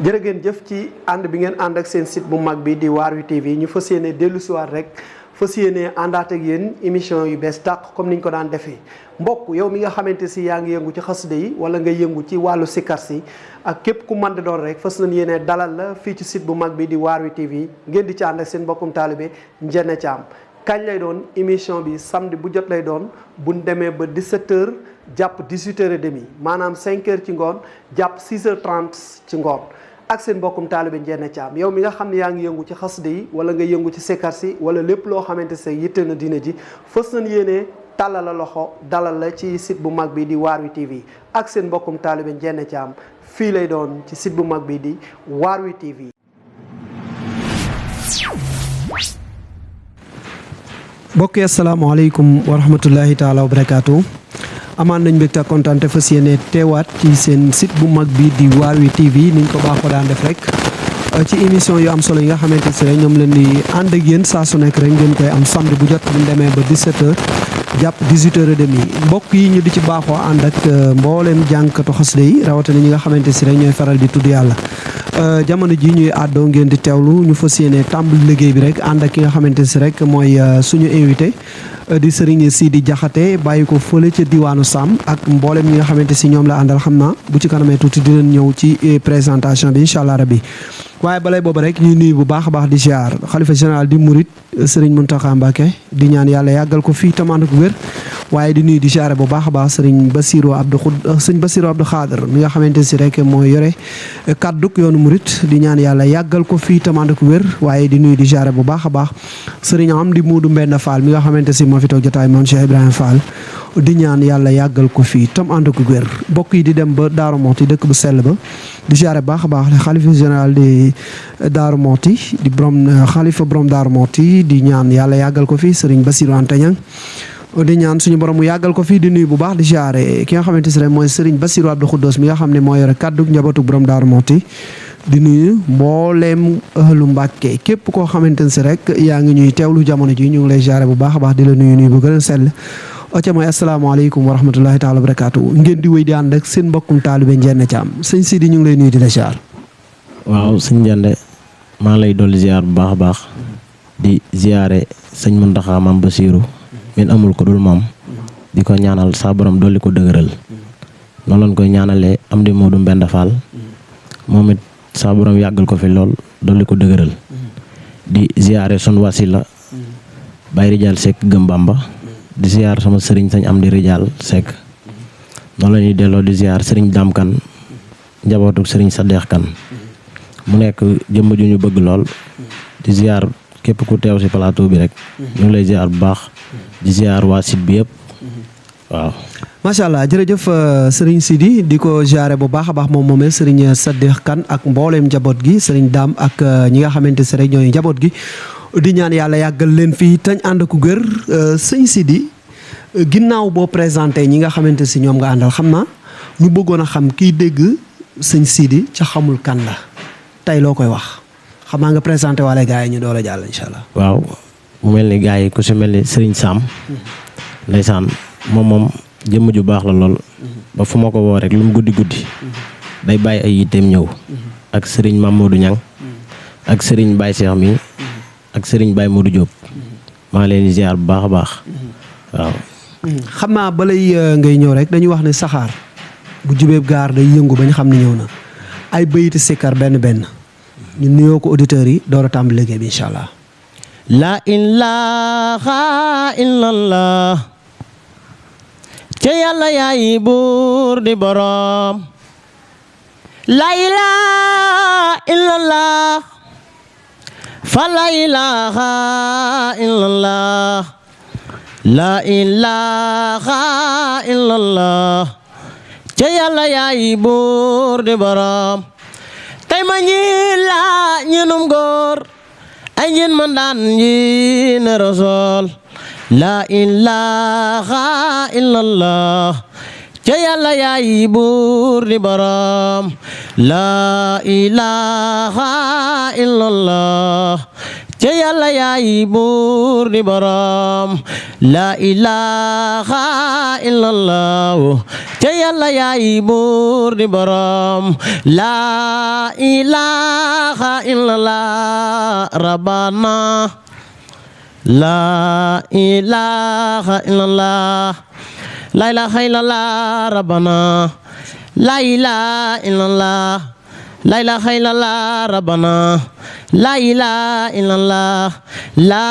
jërë ngeen jëf ci ànd bi ngeen ànd ak seen site bu mag bi di Waarwi TV ñu fas yéene dellu siwaat rek fas yéene àndaat ak yéen émission yu bees tàq comme niñ ko daan defee mbokk yow mi nga xamante si yaa ngi yëngu ci xasida yi wala nga yëngu ci wàllu sikar si ak képp ku mën di doon rek fas nañ yéene dalal la fii ci site bu mag bi di Waarwi TV ngeen di ci ànd ak seen mbokkum taalibe Ndiéné Thiam kañ lay doon émission bi samedi bu jot lay doon buñ demee ba 17h jàpp 18h30 maanaam 5h ci ngoon jàpp 6h30 ci ngoon ak seen mbokkum taalibe Ndiéné Thiam yow mi nga xam ne yaa ngi yëngu ci xasida yi wala nga yëngu ci sikar si wala lépp loo xamante se yitte na diina ji fas nañ yéene tàllal la loxo dalal la ci site bu mag bi di Waarwi TV ak seen mbokkum taalibe Ndiéné Thiam fii lay doon ci site bu mag bi di Waarwi TV. mbokk yi asalaamaaleykum wa rahmatullahi taala wa barakaatu amaan nañ mbégte ak kontaan te fas yéene teewaat ci seen site bu mag bi di Waarwi TV niñ ko baaxoo daan def rek ci émission yu am solo yi nga xamante ne rek ñoom leen di ànd ak yéen saa su nekk rek ngeen koy am samedi bu jot bu ñu demee ba 17h jàpp 18h30 mbokk yi ñu di ci baaxoo ànd ak mbooleem jànkatu xasida yi rawatina ñi nga xamante si rek ñooy faral di tudd yàlla jamono ji ñuy àddoo ngeen di teewlu ñu fas yéene tàmbali liggéey bi rek ànd ak ki nga xamante si rek mooy suñu invité di Serigne Sidi Diakhaté bàyyi ko fële ca diwaanu Sam ak mboolem ñi nga xamante si ñoom la àndal xam naa bu ci kanamee tuuti dinañ ñëw ci présentation bi incha allah rabbi waaye balay boobu rek ñuy nuyu bu baax a baax di ziar xalifa général di Mouride Serigne Mountakha Mbacké di ñaan yàlla yàggal ko fii tam ànd ak wér waaye di nuyu di ziar bu baax a baax Serigne Bassirou Abdou Khadr mi nga xamante si rek mooy yore kadduk yoonu Mouride di ñaan yàlla yàggal ko fii tam ànd ak wér waaye di nuyu di ziar bu baax a baax Serigne Amdi Modou Mbenda Fall mi nga xamante si moo fi toog jotaay moom Cheikh Ibrahima Fall di ñaan yàlla yàggal ko fii tam ànd ak wér mbokk yi di dem ba Daaru Moxti dëkk bu sell ba di ziar bu baax a baax xalifa général di Daaru Moxti di borom xalifa borom Daaru Moxti di ñaan yàlla yàggal ko fii Serigne Bassirou Anta Niang di ñaan suñu borom mu yàggal ko fii di nuyu bu baax di ziare ki nga xamante si rek mooy Serigne Bassirou Abdou Khoudoss mi nga xam ne moo yore kaddu njabootu borom Daaru Moxti di nuyu mbooleem ahlu Mbàkke képp koo xamante ne si rek yaa ngi ñuy teewlu jamono ji ñu ngi lay ziare bu baax a baax di la nuyu bu gën a sell oca mooy asalaamaaleykum wa rahmatullahi taala wa barakaatu ngeen di wéy di ànd ak seen mbokkum taalibe Ndiéné Thiam sëñ Sidi ñu ngi lay nuyu di la ziar. waaw sëñ Ndiéné maa lay dolli ziar bu baax a baax di ziare sëñ Mountakha Mame Bassirou min amul ko dul moom di ko ñaanal saa borom dolli ko dëgëral noonu lañ koy ñaanalee Amdi Modou Mbenda Fall moom it saa borom yàggal ko fi lool dolli ko dëgëral di ziare sun wasila Baye Rijal Seck Gëm Bamba di ziar sama sëriñ sañ Amdi Rijal Seck noonu la ñuy delloo di ziar sëriñ Dame Kane njabootu sëriñ Sadex Kane mu nekk jëmm ju ñu bëgg lool di ziar képp ku teew ci plateau bi rek ñu ngi lay ziar bu baax di ziar waa site bi yëpp waaw. macha allah jërëjëf Serigne Sidi di ko ziare bu baax a baax moom moomee Serigne Sadex Kane ak mbooleem njaboot gi Serigne Dame ak ñi nga xamante si rek ñooy njaboot gi di ñaan yàlla yàggal leen fii tañ ànd ko gër sëñ Sidi ginnaaw boo présenté ñi nga xamante si ñoom nga àndal xam naa ñu bëggoon a xam kiy dégg sëñ Sidi ca xamul kan la tey loo koy wax xam naa nga présenté wala gars yi ñu door a jàll incha allah. waaw mu mel ni gars yi ku si mel ni Serigne Sam ndeysaan moom jëmm ju baax la lool ba fu ma ko woo rek lu mu guddi guddi day bàyyi ay yitteem ñëw ak Serigne Mamadou Niang ak Serigne Baye Cheikh mi ak Serigne Baye Modou Diop maa leen di ziar bu baax a baax waaw. xam naa balay ngay ñëw rek dañuy wax ne saxaar bu jubeeb gaar day yëngu ba ñu xam ne ñëw na ay bayiti sikkar benn benn ñu nuyoo ko auditeurs yi door a tàmbali liggéey bi incha allah. la ilaha illallah ca yàlla yaay buur di boroom la ilaha illallah fa la ilaha illallah la ilaha illallah ca yàlla yaay buur di boroom tey ma ñi la ñenum góor ay ñeen man daan ñi ne rasool la ilaha illallah ca yàlla yaay buur di boroom la ilaha illallah ca yàlla yaay buur di borom la ilaha illallah ca yàlla yaay buur di borom la ilaha illallah rabbana la ilaha illallah la ilaha illallah rabbana la ilaha illallah la ilaha illallah rabbana la ilaha illallah la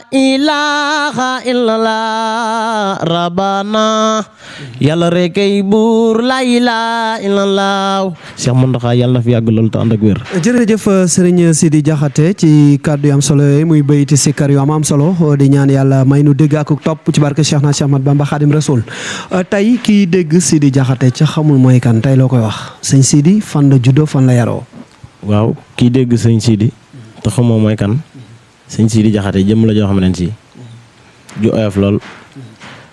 ilaha illallah rabbana yàlla rek ay buur la ilaha illallah Cheikh Mountakha yàlla na fi yàgg loolu te ànd ak wér. jërëjëf Serigne Sidi Diakhaté ci kàddu yu am solo yooyu muy béyti sikkar yu am solo di ñaan yàlla may nu dégg ak topp ci barke Cheikh na Cheikh Ahmad Bamba Khadim Rasoul tey kii dégg Sidi Diakhaté ca xamul mooy kan tey loo koy wax sëñ Sidi fan la juddoo fan la yaroo. waaw kii dégg sëñ Sidi te xamoo mooy kan sëñ Sidi Diakhaté jëm la joo xam ne si ju oyof lool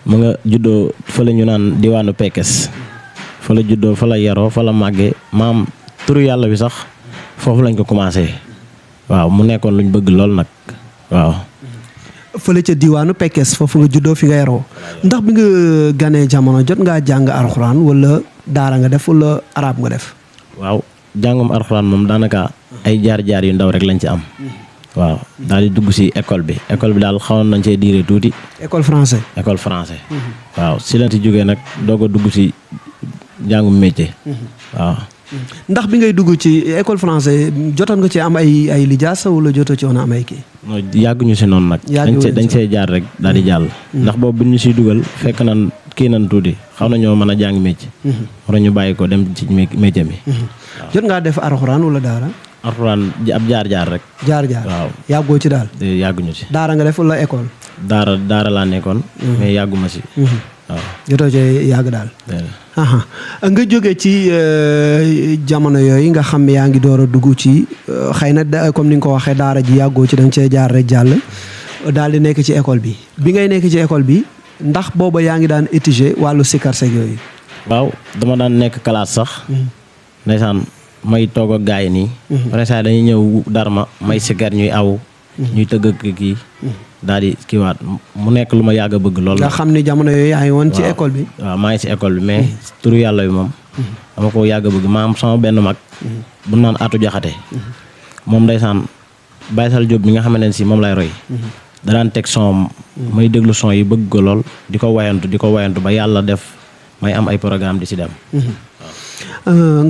mu nga juddoo fa la ñu naan diwaanu Pekes fa la juddoo fa la yaroo fa la màggee maam turu yàlla bi sax foofu lañ ko commencé waaw mu nekkoon luñ bëgg lool nag waaw. fële ca diwaanu Pekes foofu nga juddoo fi nga yaroo ndax bi nga ganee jamono jot ngaa jàng alxuraan wala daara nga def wala arab nga def. waaw jàngum alxuraan moom daanaka ay jaar-jaar yu ndaw rek lañ ci am. waaw daal di dugg si école bi daal xawoon nañ cee diire tuuti. école français. waaw si lañ ci jógee nag doog a dugg si jàngum métier. waaw. ndax bi ngay dugg ci école français jotoon nga ci am ay lijaasa wala jotoo ci woon am ay kii. non yàgguñu si noonu nag. dañ see jaar rek daal di jàll. ndax boobu bi ñu siy dugal fekk nan kii nan tuuti xaw nañoo mën a jàng métier. war ñu bàyyi ko dem ci métier mi. jot ngaa def alxuraan wala daara. alxuraan ab jaar-jaar rek. jaar-jaar waaw yàggoo ci daal. yàgguñu si. daara nga def wala école. daara laa nekkoon. mais yàgguma si. waaw jotoo ci yàgg daal. nga jóge ci jamono yooyu nga xam ne yaa ngi door a dugg ci xëy na comme ni nga ko waxee daara ji yàggoo ci da nga cee jaar rek jàll. daal di nekk ci école bi ngay nekk ci école bi ndax booba yaa ngi daan étudier wàllu sikar seeg yooyu. waaw dama daan nekk classe sax. ndeysaan may toog ak gaay nii. pare saa dañuy ñëw darma may sikar ñuy aw. ñuy tëgg ak kii. daal di kiiwaat mu nekk lu ma yàgg a bëgg lool. nga xam ni jamono yooyu yaa ngi woon ci école bi. waaw maa ngi ci école bi mais turu yàlla bi moom. dama ko yàgg a bëgg maa am sama benn mag. bu naan Atu Jaxate moom ndeysaan Baysal Jóob bi nga xamante ne si moom lay roy. da daan teg son may déglu son yi bëgg ko lool di ko wayantu ba yàlla def may am ay programme di si dem.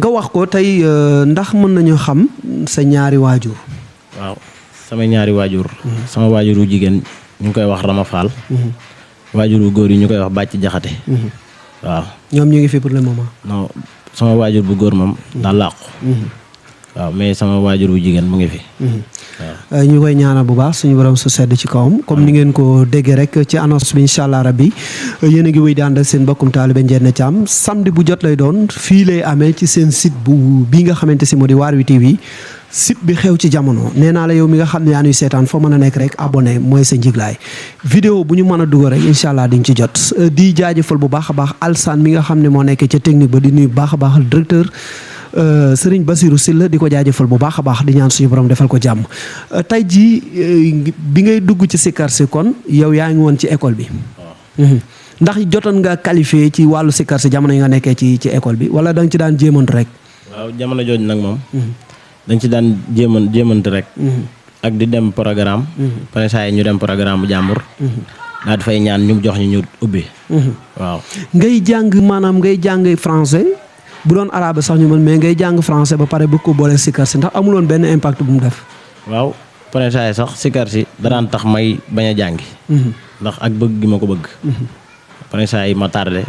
nga wax ko tey ndax mën nañu xam sa ñaari waajur. waaw sama ñaari waajur. sama waajuru jigéen ñu ngi koy wax Rama Fall. waajuru góor yi ñu koy wax Bàcc Jaxate waaw ñoom ñu ngi fi pour le moment. non sama waajur bu góor moom daa làqu. waaw mais sama waajuru jigéen mu ngi fi. waaw ñu koy ñaanal bu baax suñu borom su sedd ci kawam comme ni ngeen ko déggee rek ci annonce bi incha allah rabbi yéen a ngi wéy di ànd ak seen mbokkum taalibe Ndiéné Thiam samedi bu jot lay doon fii lay amee ci seen site bi nga xamante si moo di Waarwi TV site bi xew ci jamono nee naa la yow mi nga xam ne yaa nuy seetaan foo mën a nekk rek abonné mooy sa njiglaay vidéo bu ñu mën a dugal rek incha allah di nga ci jot di jaajëfal bu baax a baax Alsaan mi nga xam ne moo nekkee ca technique ba di nuyu bu baax a baax directeur Sëriñ Basiru Silla di ko jaajëfal bu baax a baax di ñaan suñu borom defal ko jàmm tey jii bi ngay dugg ci sikar si kon yow yaa ngi woon ci école bi ndax jotoon nga qualifié ci wàllu sikar si jamono yi nga nekkee ci école bi wala da nga ci daan jéemantu rek. waaw jamono jooju nag moom dañ ci daan jéemante rek ak di dem programme pare saa yi ñu dem programme bu jàmbur daal di fay ñaan ñu jox ñu ubbi waaw ngay jàng maanaam ngay jàng français bu doon arabe sax ñu mën mais ngay jàng français ba pare bëgg ko boole sikar si ndax amuloon benn impact bu mu def. waaw pare saa yi sax sikar si danaan tax may bañ a jàngi ndax ak bëgg gi ma ko bëgg pare saa yi ma tardé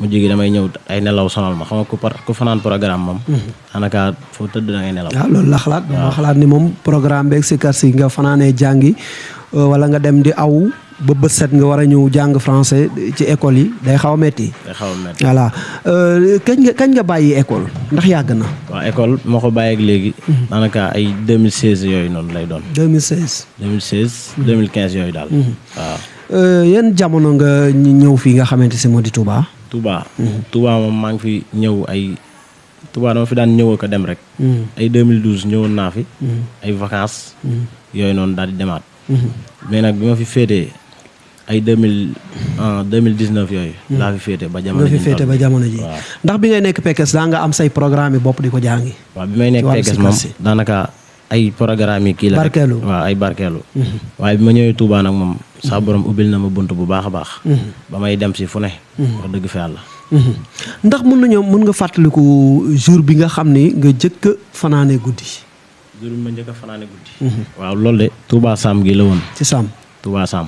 mu jigi damay ñëw ay nelaw sonal ma xam nga ku fanaan programme moom daanaka foo tëdd da ngay nelaw. waaw loolu la xalaat dama xalaat ni moom programme beeg sikar si nga fanaanee jàngi wala nga dem di aw ba bët set nga war a ñëw jàng français ci école yi day xaw a metti. voilà kañ nga bàyyi école ndax yàgg na. waaw école moo ko bàyyeeg léegi. daanaka ay 2016 yooyu noonu lay doon. 2015 yooyu daal. waaw. yan jamono nga ñëw fii nga xamante si moo di Touba. Touba moom maa ngi fi ñëw ay Touba dama fi daan ñëw ko dem rek. ay 2012 ñëwoon naa fi. ay vacances. yooyu noonu daal di demaat. mais nag bi ma fi féetee ay 2019 yooyu. laa fi féete ba jamono ji. waaw ndax bi ngay nekk Pekes daa nga am say programme yi bopp di ko jàngi. waaw bi may nekk Pekes moom daanaka ay programme yi kii la rek. barkeelu waaw ay barkeelu. waaye bi ma ñëwee Touba nag moom. saa borom ubbil na ma bunt bu baax a baax. ba may dem si fu ne. wax dëgg fa yàlla. ndax mën nga fàttaliku jour bi nga xam ni nga jëkk fanaane guddi. jour bi ma njëkk a fanaane guddi. waaw loolu de Touba Sam gi la woon. ci Sam. Touba Sam.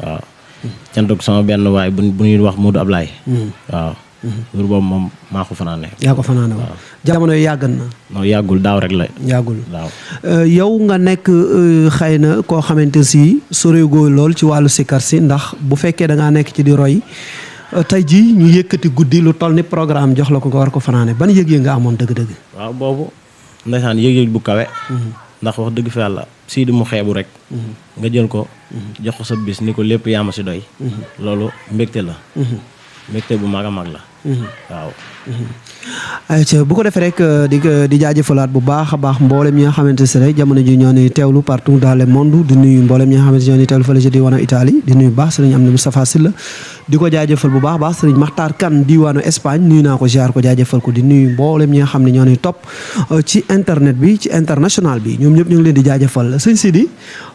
waaw cantuk sama benn waay bu ñuy wax Modou Ablaye. waaw jour boobu moom maa ko fanaane. yaa ko fanaane waaw. jamono yu yàgg na. non yàggul daaw rek la. yàggul daaw. yow nga nekk xëy na koo xamante si soreegoo lool ci wàllu sikar si ndax bu fekkee da ngaa nekk ci di roy. tey jii ñu yëkkati guddi lu toll ni programme jox la ko nga war ko fanaane ban yëg-yëg nga amoon dëgg-dëgg. waaw boobu ndeysaan yëg-yëg bu kawe. ndax wax dëgg fa yàlla sii di mu xeebu rek. nga jël ko jox ko sa bis ni ko lépp yaa ma si doy. loolu mbégte la. mbégte bu mag a mag la. waaw. ayca bu ko defee rek di jaajëfalaat bu baax a baax mboolem ñi nga xamante si rek jamono ji ñoo ni teewlu partout dans le monde di nuyu mboolem ñi nga xamante ñoo ni teewlu fële ci diwaanu Italie di nuyu baax sëriñ Amdi Moustapha Sylla di ko jaajëfal bu baax baax sëriñ Makhtar Kane diwaanu Espagne nuyu naa ko ziar ko jaajëfal ko di nuyu mboolem ñi nga xam ne ñoo ni topp ci internet bi ci international bi ñoom ñëpp ñu ngi leen di jaajëfal sëñ Sidi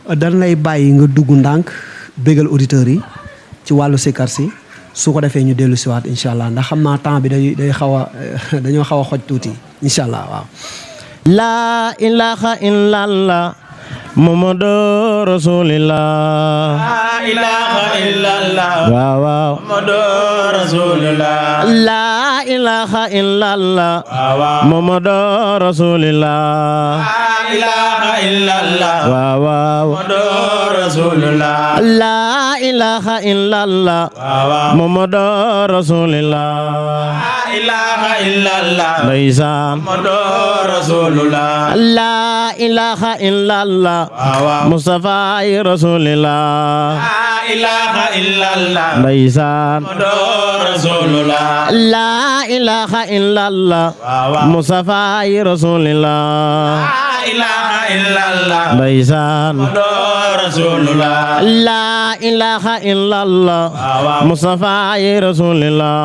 dañ lay bàyyi nga dugg ndànk bégal auditeurs yi ci wàllu sikar si su ko defee ñu dellu siwaat incha allah ndax xam naa temps bi day xaw a dañoo xaw a xoj tuuti incha allah waaw. laa ilaha illallah muhammadu rasulillah. laa ilaha illallah. waaw waaw. muhammadu rasulillah. laa ilaha illallah. waaw waaw. muhammadu rasulillah. laa ilaha illallah. waaw waaw. muhammadu rasulillah. laa ilaha illallah. waaw waaw. muhammadu rasulillah. laa ilaha illallah. ndeysaan. muhammadu rasulillah. laa ilaha illallah. Mustafa Rasulillah. La ilaha illallah. Ndeysaan. Rasulullah. La ilaha illallah. Mustafa Rasulillah. La ilaha illallah. Ndeysaan. Rasulullah. La ilaha illallah. Mustafa Rasulillah.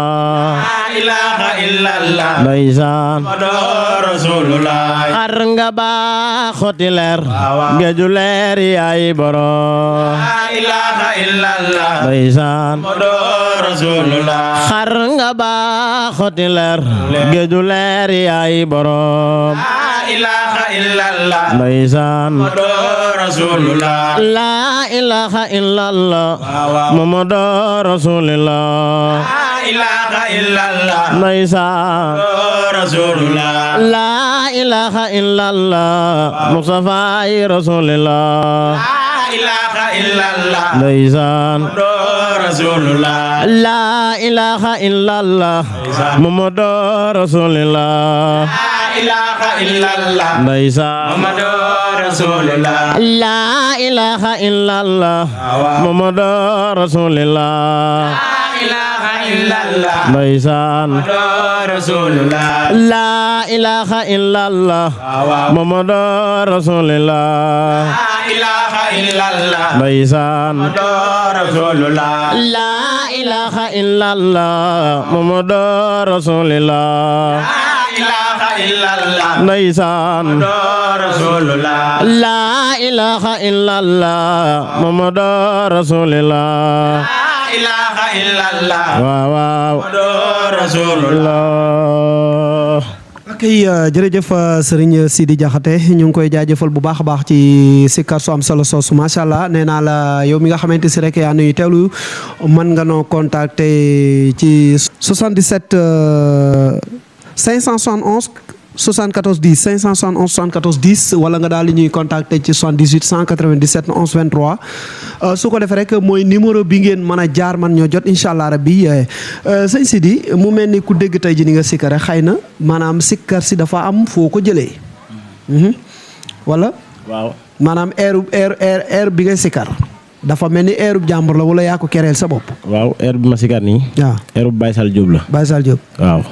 La ilaha illallah. Ndeysaan. Rasulullah. Xar nga baaxoti leer. Géeju leer yaay borom. La ilaha illallah. Ndeysaan. Rasulullah. Xar nga baaxoti leer. Géeju leer yaay borom. La ilaha illallah. Ndeysaan. Rasulullah. La ilaha illallah. Muhammadu Rasulullah. La ilaha illallah. Ndeysaan. Rasulullah. La ilaha illallah. Mustafa Rasulullah. La ilaha illallah. Ndeysaan. Rasulullah. La ilaha illallah. Muhammadu Rasulullah. La ilaha illallah. Ndeysaan. Muhammadu Rasulullah. La ilaha illallah. Muhammadu Rasulullah. La ilaha illallah. Ndeysaan. Rasulullah. La ilaha illallah. Muhammadu Rasulullah. La ilaha illallah. Ndeysaan. Rasulullah. La ilaha illallah. Muhammadu Rasulullah. La ilaha illallah. Ndeysaan. Rasulullah. La ilaha illallah. Muhammadu Rasulullah. La ilaha illallah. waaw waaw. Rasulullah. ok jërëjëf Serigne Sidi Diakhaté ñu ngi koy jaajëfal bu baax a baax ci sikkar su am solo soosu macha allah nee naa la yow mi nga xamante si rek yaa nuy teewlu mën nga noo contacter ci 77 571 74 10 571 74 10 wala nga daal di ñuy contacter ci 78 197 11 23 su ko defee rek mooy numéro bi ngeen mën a jaar man ñoo jot incha allah rabbi sëñ Sidi mu mel ni ku dégg tey ji ni nga sikkare xëy na maanaam sikkar si dafa am foo ko jëlee. wala. waaw maanaam air bi nga sikkar dafa mel ni air bu jàmbur la wala yaa ko kereel sa bopp. waaw air bi ma sikkar nii. waaw air bu Baye Sall Diop la. Baye Sall Diop. waaw.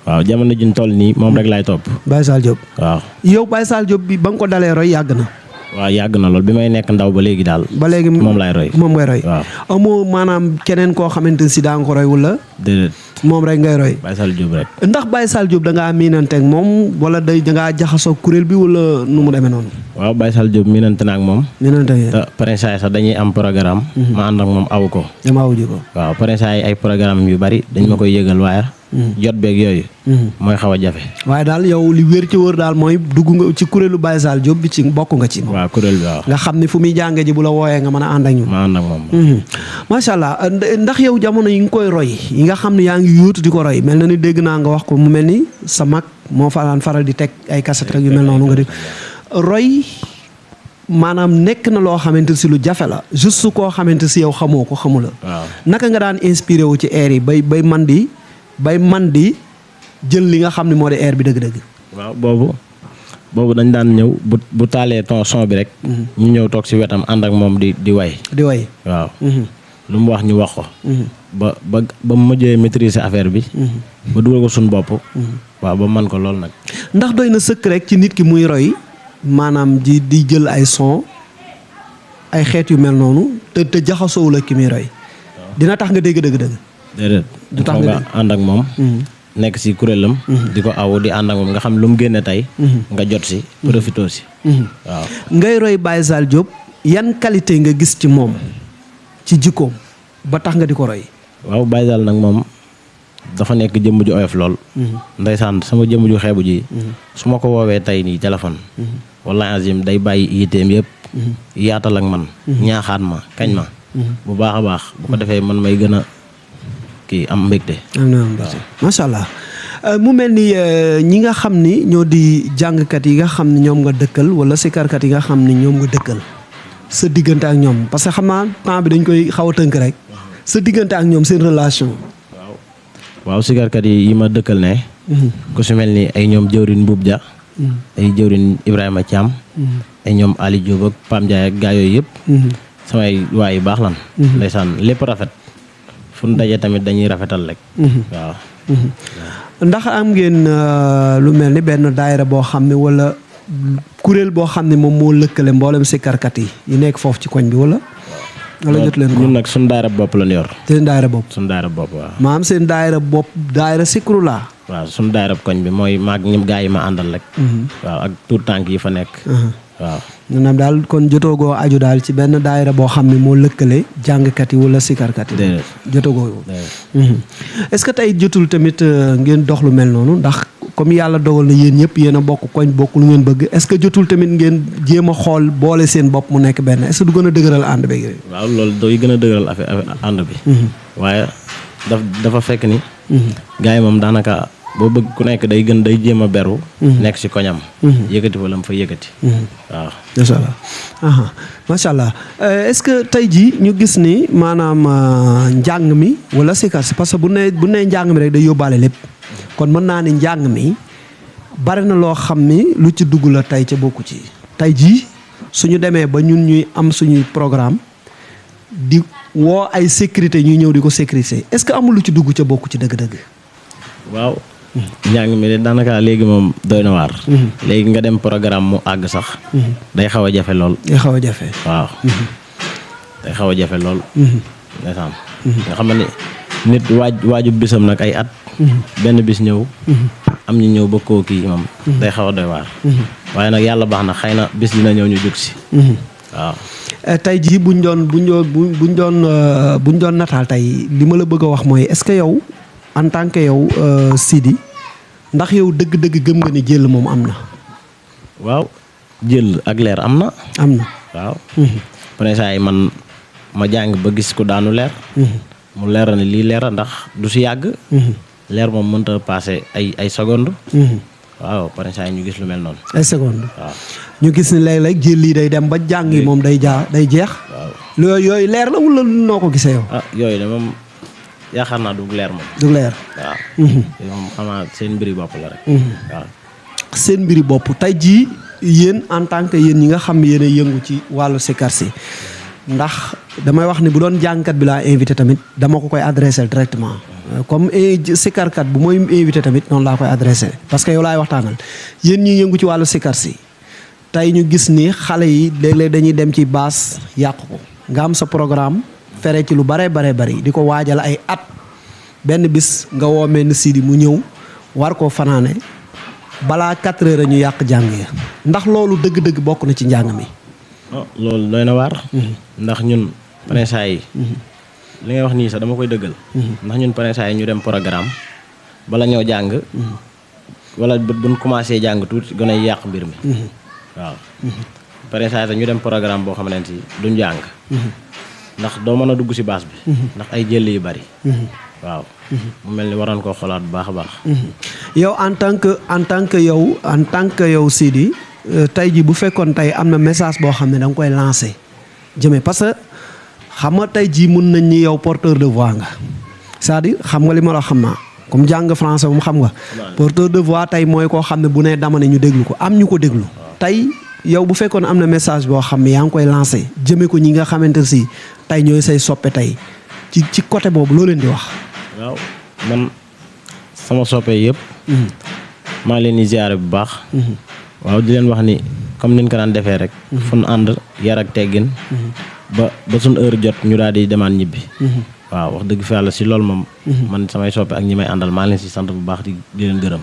waaw jamono juñ toll nii moom rek laay topp. Baye Sall Diop. waaw yow Baye Sall Diop bi ba nga ko dalee roy yàgg na. waaw yàgg na lool bi may nekk ndaw ba léegi daal. ba léegi moom laay roy. moom ngay roy. waaw amoo maanaam keneen koo xamante ne si daa nga ko roy wala. déedéet. moom rek ngay roy. Baye Sall Diop rek. ndax Baye Sall Diop da ngaa miinante ak moom wala dangaa jaxasoo kuréel bi wala nu mu demee noonu. waaw Baye Sall Diop miinante na ak moom. miinante ngeen. te prince sax dañuy am programme. ma ànd ak moom aw ko. dama awuji ko. waaw prince ay programme yu bari dañ ma koy yëgal waaye. jot beeg yooyu. mooy xaw a jafe. waaye daal yow li wér ci wër daal mooy dugg nga ci kuréelu Baye Sall Diop bi ci bokk nga ci. waaw kuréel bi waaw. nga xam ne fu muy jàngee ji bu la wooyee nga mën a ànd ak ñun. ma ànd ak moom. macha allah ndax yow jamono yi nga koy roy yi nga xam ne yaa ngi yuutu di ko roy mel na ni dégg naa nga wax ko mu mel ni sa mag moo faral di teg ay kaset ak yu mel noonu nga di roy maanaam nekk na loo xamante si lu jafe la juste koo xamante si yow xamoo ko xamula waaw naka nga daan inspiré wu ci air yi bay man di jël li nga xam ne moo di air bi dëgg-dëgg. waaw boobu dañ daan ñëw bu taalee son bi rek. ñu ñëw toog si wetam ànd ak moom di way. di way waaw. lu mu wax ñu wax ko. ba mu mujjee maîtriser affaire bi. ba dugal ko suñu bopp. waaw ba man ko lool nag. ndax doy na sëkk rek ci nit ki muy roy maanaam di jël ay son ay xeet yu mel noonu te jaxasoowu la ki muy roy. dina tax nga dégg dëgg-dëgg. déedéet. du tax nga ànd ak moom. nekk si kuréelam. di ko aw di ànd ak moom nga xam lu mu génne tey. nga jot si profité si. waaw ngay roy Baye Sall Diop yan qualité nga gis ci moom ci jikkoom ba tax nga di ko roy. waaw Baye Sall nag moom dafa nekk jëmm ju oyof lool. ndeysaan sama jëmm ju xeebu ji. su ma ko woowee tey nii téléphone. wallaahi azim day bàyyi yitteem yëpp. yaatal ak man. ñaaxaat ma kañ ma. bu baax a baax bu ko defee man may gën a kii am mbégte. macha allah mu mel ni ñi nga xam ni ñoo di jàngkat yi nga xam ne ñoom nga dëkkal wala sikarkat yi nga xam ni ñoom nga dëkkal sa diggante ak ñoom parce que xam naa temps bi dañ koy xaw a tënk rek sa diggante ak ñoom seen relation. waaw sikarkat yi ma dëkkal ne. ku si mel ni ay ñoom jëwrin Mbuub Ja. ay jëwrin Ibrahima Thiam. ay ñoom Ali Diop ak Pam Ndiaye ak gaa yooyu yëpp. samay waay yu baax lan. ndeysaan lépp rafet. fu ñu daje tamit dañuy rafetal rek. waaw. ndax am ngeen lu mel ni benn daayira boo xam ne wala kuréel boo xam ne moom moo lëkkale mboolem sikarkat yi nekk foofu ci koñ bi wala. wala jot leen ko ñun nag suñu daayira bopp lañ yor. seen daayira bopp. suñu daayira bopp waaw. maam seen daayira bopp daayira sikru laa. waaw suñu daayira koñ bi mooy maag ñim gaa yi ma àndal rek. waaw ak tuut tànk yi fa nekk. waaw. maanaam daal kon jotoogoo aju daal ci benn daayira boo xam ne moo lëkkale jàngkat yi wala sikarkat yi. déedéet jotoogoo. est-ce que tey jotul tamit ngeen dox lu mel noonu ndax comme yàlla dogal na yéen ñëpp yéen a bokk koñ bokk lu ngeen bëgg est-ce que jotul tamit ngeen jéem a xool boole seen bopp mu nekk benn est-ce que du gën a dëgëral ànd beeg yooyu. waaw loolu doy gën a dëgëral affaire ànd bi. waaye dafa fekk ni. gars yi moom daanaka boo bëgg ku nekk day jéem a beru. nekk si koñam. yëkkati fa la mu fa yëkkati. waaw. macha allah macha allah est-ce que tey jii ñu gis ni maanaam njàng mi wala sikar si parce que bu nee njàng mi rek day yóbbaale lépp kon mën naa ni njàng mi bari na loo xam ni lu ci dugg la tey ca bokku ci. tey jii suñu demee ba ñun ñuy am suñuy programme di woo ay sécurité ñuy ñëw di ko sécuriser est-ce que amul lu ci dugg ca bokku ci dëgg-dëgg. waaw. njàng mi de daanaka léegi moom doy na waar. léegi nga dem programme mu àgg sax. day xaw a jafe lool. day xaw a jafe. waaw. day xaw a jafe lool. ndeysaan. nga xam ne nit waaju bisam nag ay at. benn bis ñëw. am ñu ñëw ba koo kii moom. day xaw a doy waar. waaye nag yàlla baax na xëy na bis dina ñëw ñu jóg si. waaw. tey jii buñ doon nataal tey li ma la bëgg a wax mooy est-ce que yow. en tant que yow Sidy ndax yow dëgg-dëgg gëm nga ni jël moom am na. waaw jël ak leer am na. am na waaw. pare saa yi man ma jàng ba gis ko daanu leer. mu leer ne lii leer ndax du si yàgg. leer moom mënta passé ay seconde. waaw pare saa yi ñu gis lu mel noonu. ay seconde. waaw ñu gis ni léeg-léeg jël lii day dem ba jàng yi moom day jeex. waaw yooyu leer la wala noo ko gisee yow. yooyu de moom. yaakaar naa du leer moom. du leer. waaw. moom xamaa seen mbiri bopp la rek. waaw. seen mbiri bopp tey jii yéen en tant que yéen ñi nga xam ne yéen a yëngu ci wàllu sikar si ndax damay wax ni bu doon jàngkat bi laa invité tamit dama ko koy adressé directement comme sikarkat bu mooy invité tamit noonu laa koy adressé parce que yow laay waxtaanal yéen ñi yëngu ci wàllu sikar si tey ñu gis ni xale yi léeg-léeg dañuy dem ci baas yàq ko nga am sa programme fere ci lu bare bari di ko waajal ay at benn bis nga woo mel ni Sidi mu ñëw war koo fanaane balaa 4 heures ñu yàq jàng ya ndax loolu dëgg-dëgg bokk na ci njàng mi. loolu doy na waar. ndax ñun prinçay yi. li ngay wax nii sax dama koy dëggal. ndax ñun prinçay yi ñu dem programme bala ñoo jàng. wala buñ commencé jàng tuuti gën a yàq mbir mi. waaw prinçay sax ñu dem programme boo xamante ni duñ jàng. ndax doo mën a dugg ci baas bi. ndax ay jël yu bari. waaw mu mel ni waroon koo xoolaat bu baax a baax. yow en tant que yow Sidi tey ji bu fekkoon tey am na message boo xam ne da nga koy lancé jëmee parce que xam nga tey jii mun nañ ni yow porteur de voix nga c'est-à-dire xam nga li ma la xam naa comme jàng français moom xam nga. porteur de voix tey mooy koo xam ne bu nee dama ne ñu déglu ko am ñu ko déglu. tey yow bu fekkoon am na message boo xam ne yaa ngi koy lancé jëmee ko ñi nga xamante si tey ñooy say soppe tey ci côté boobu loo leen di wax. waaw man sama soppe yëpp. maa leen di ziare bu baax. waaw di leen wax ni comme niñ ko daan defee rek. fu nu ànd yar ak teggin. ba suñ heure jot ñu daal di demaan ñibbi. waaw wax dëgg fa yàlla si loolu moom. man samay soppe ak ñi may àndal maa leen si sant bu baax di leen gërëm.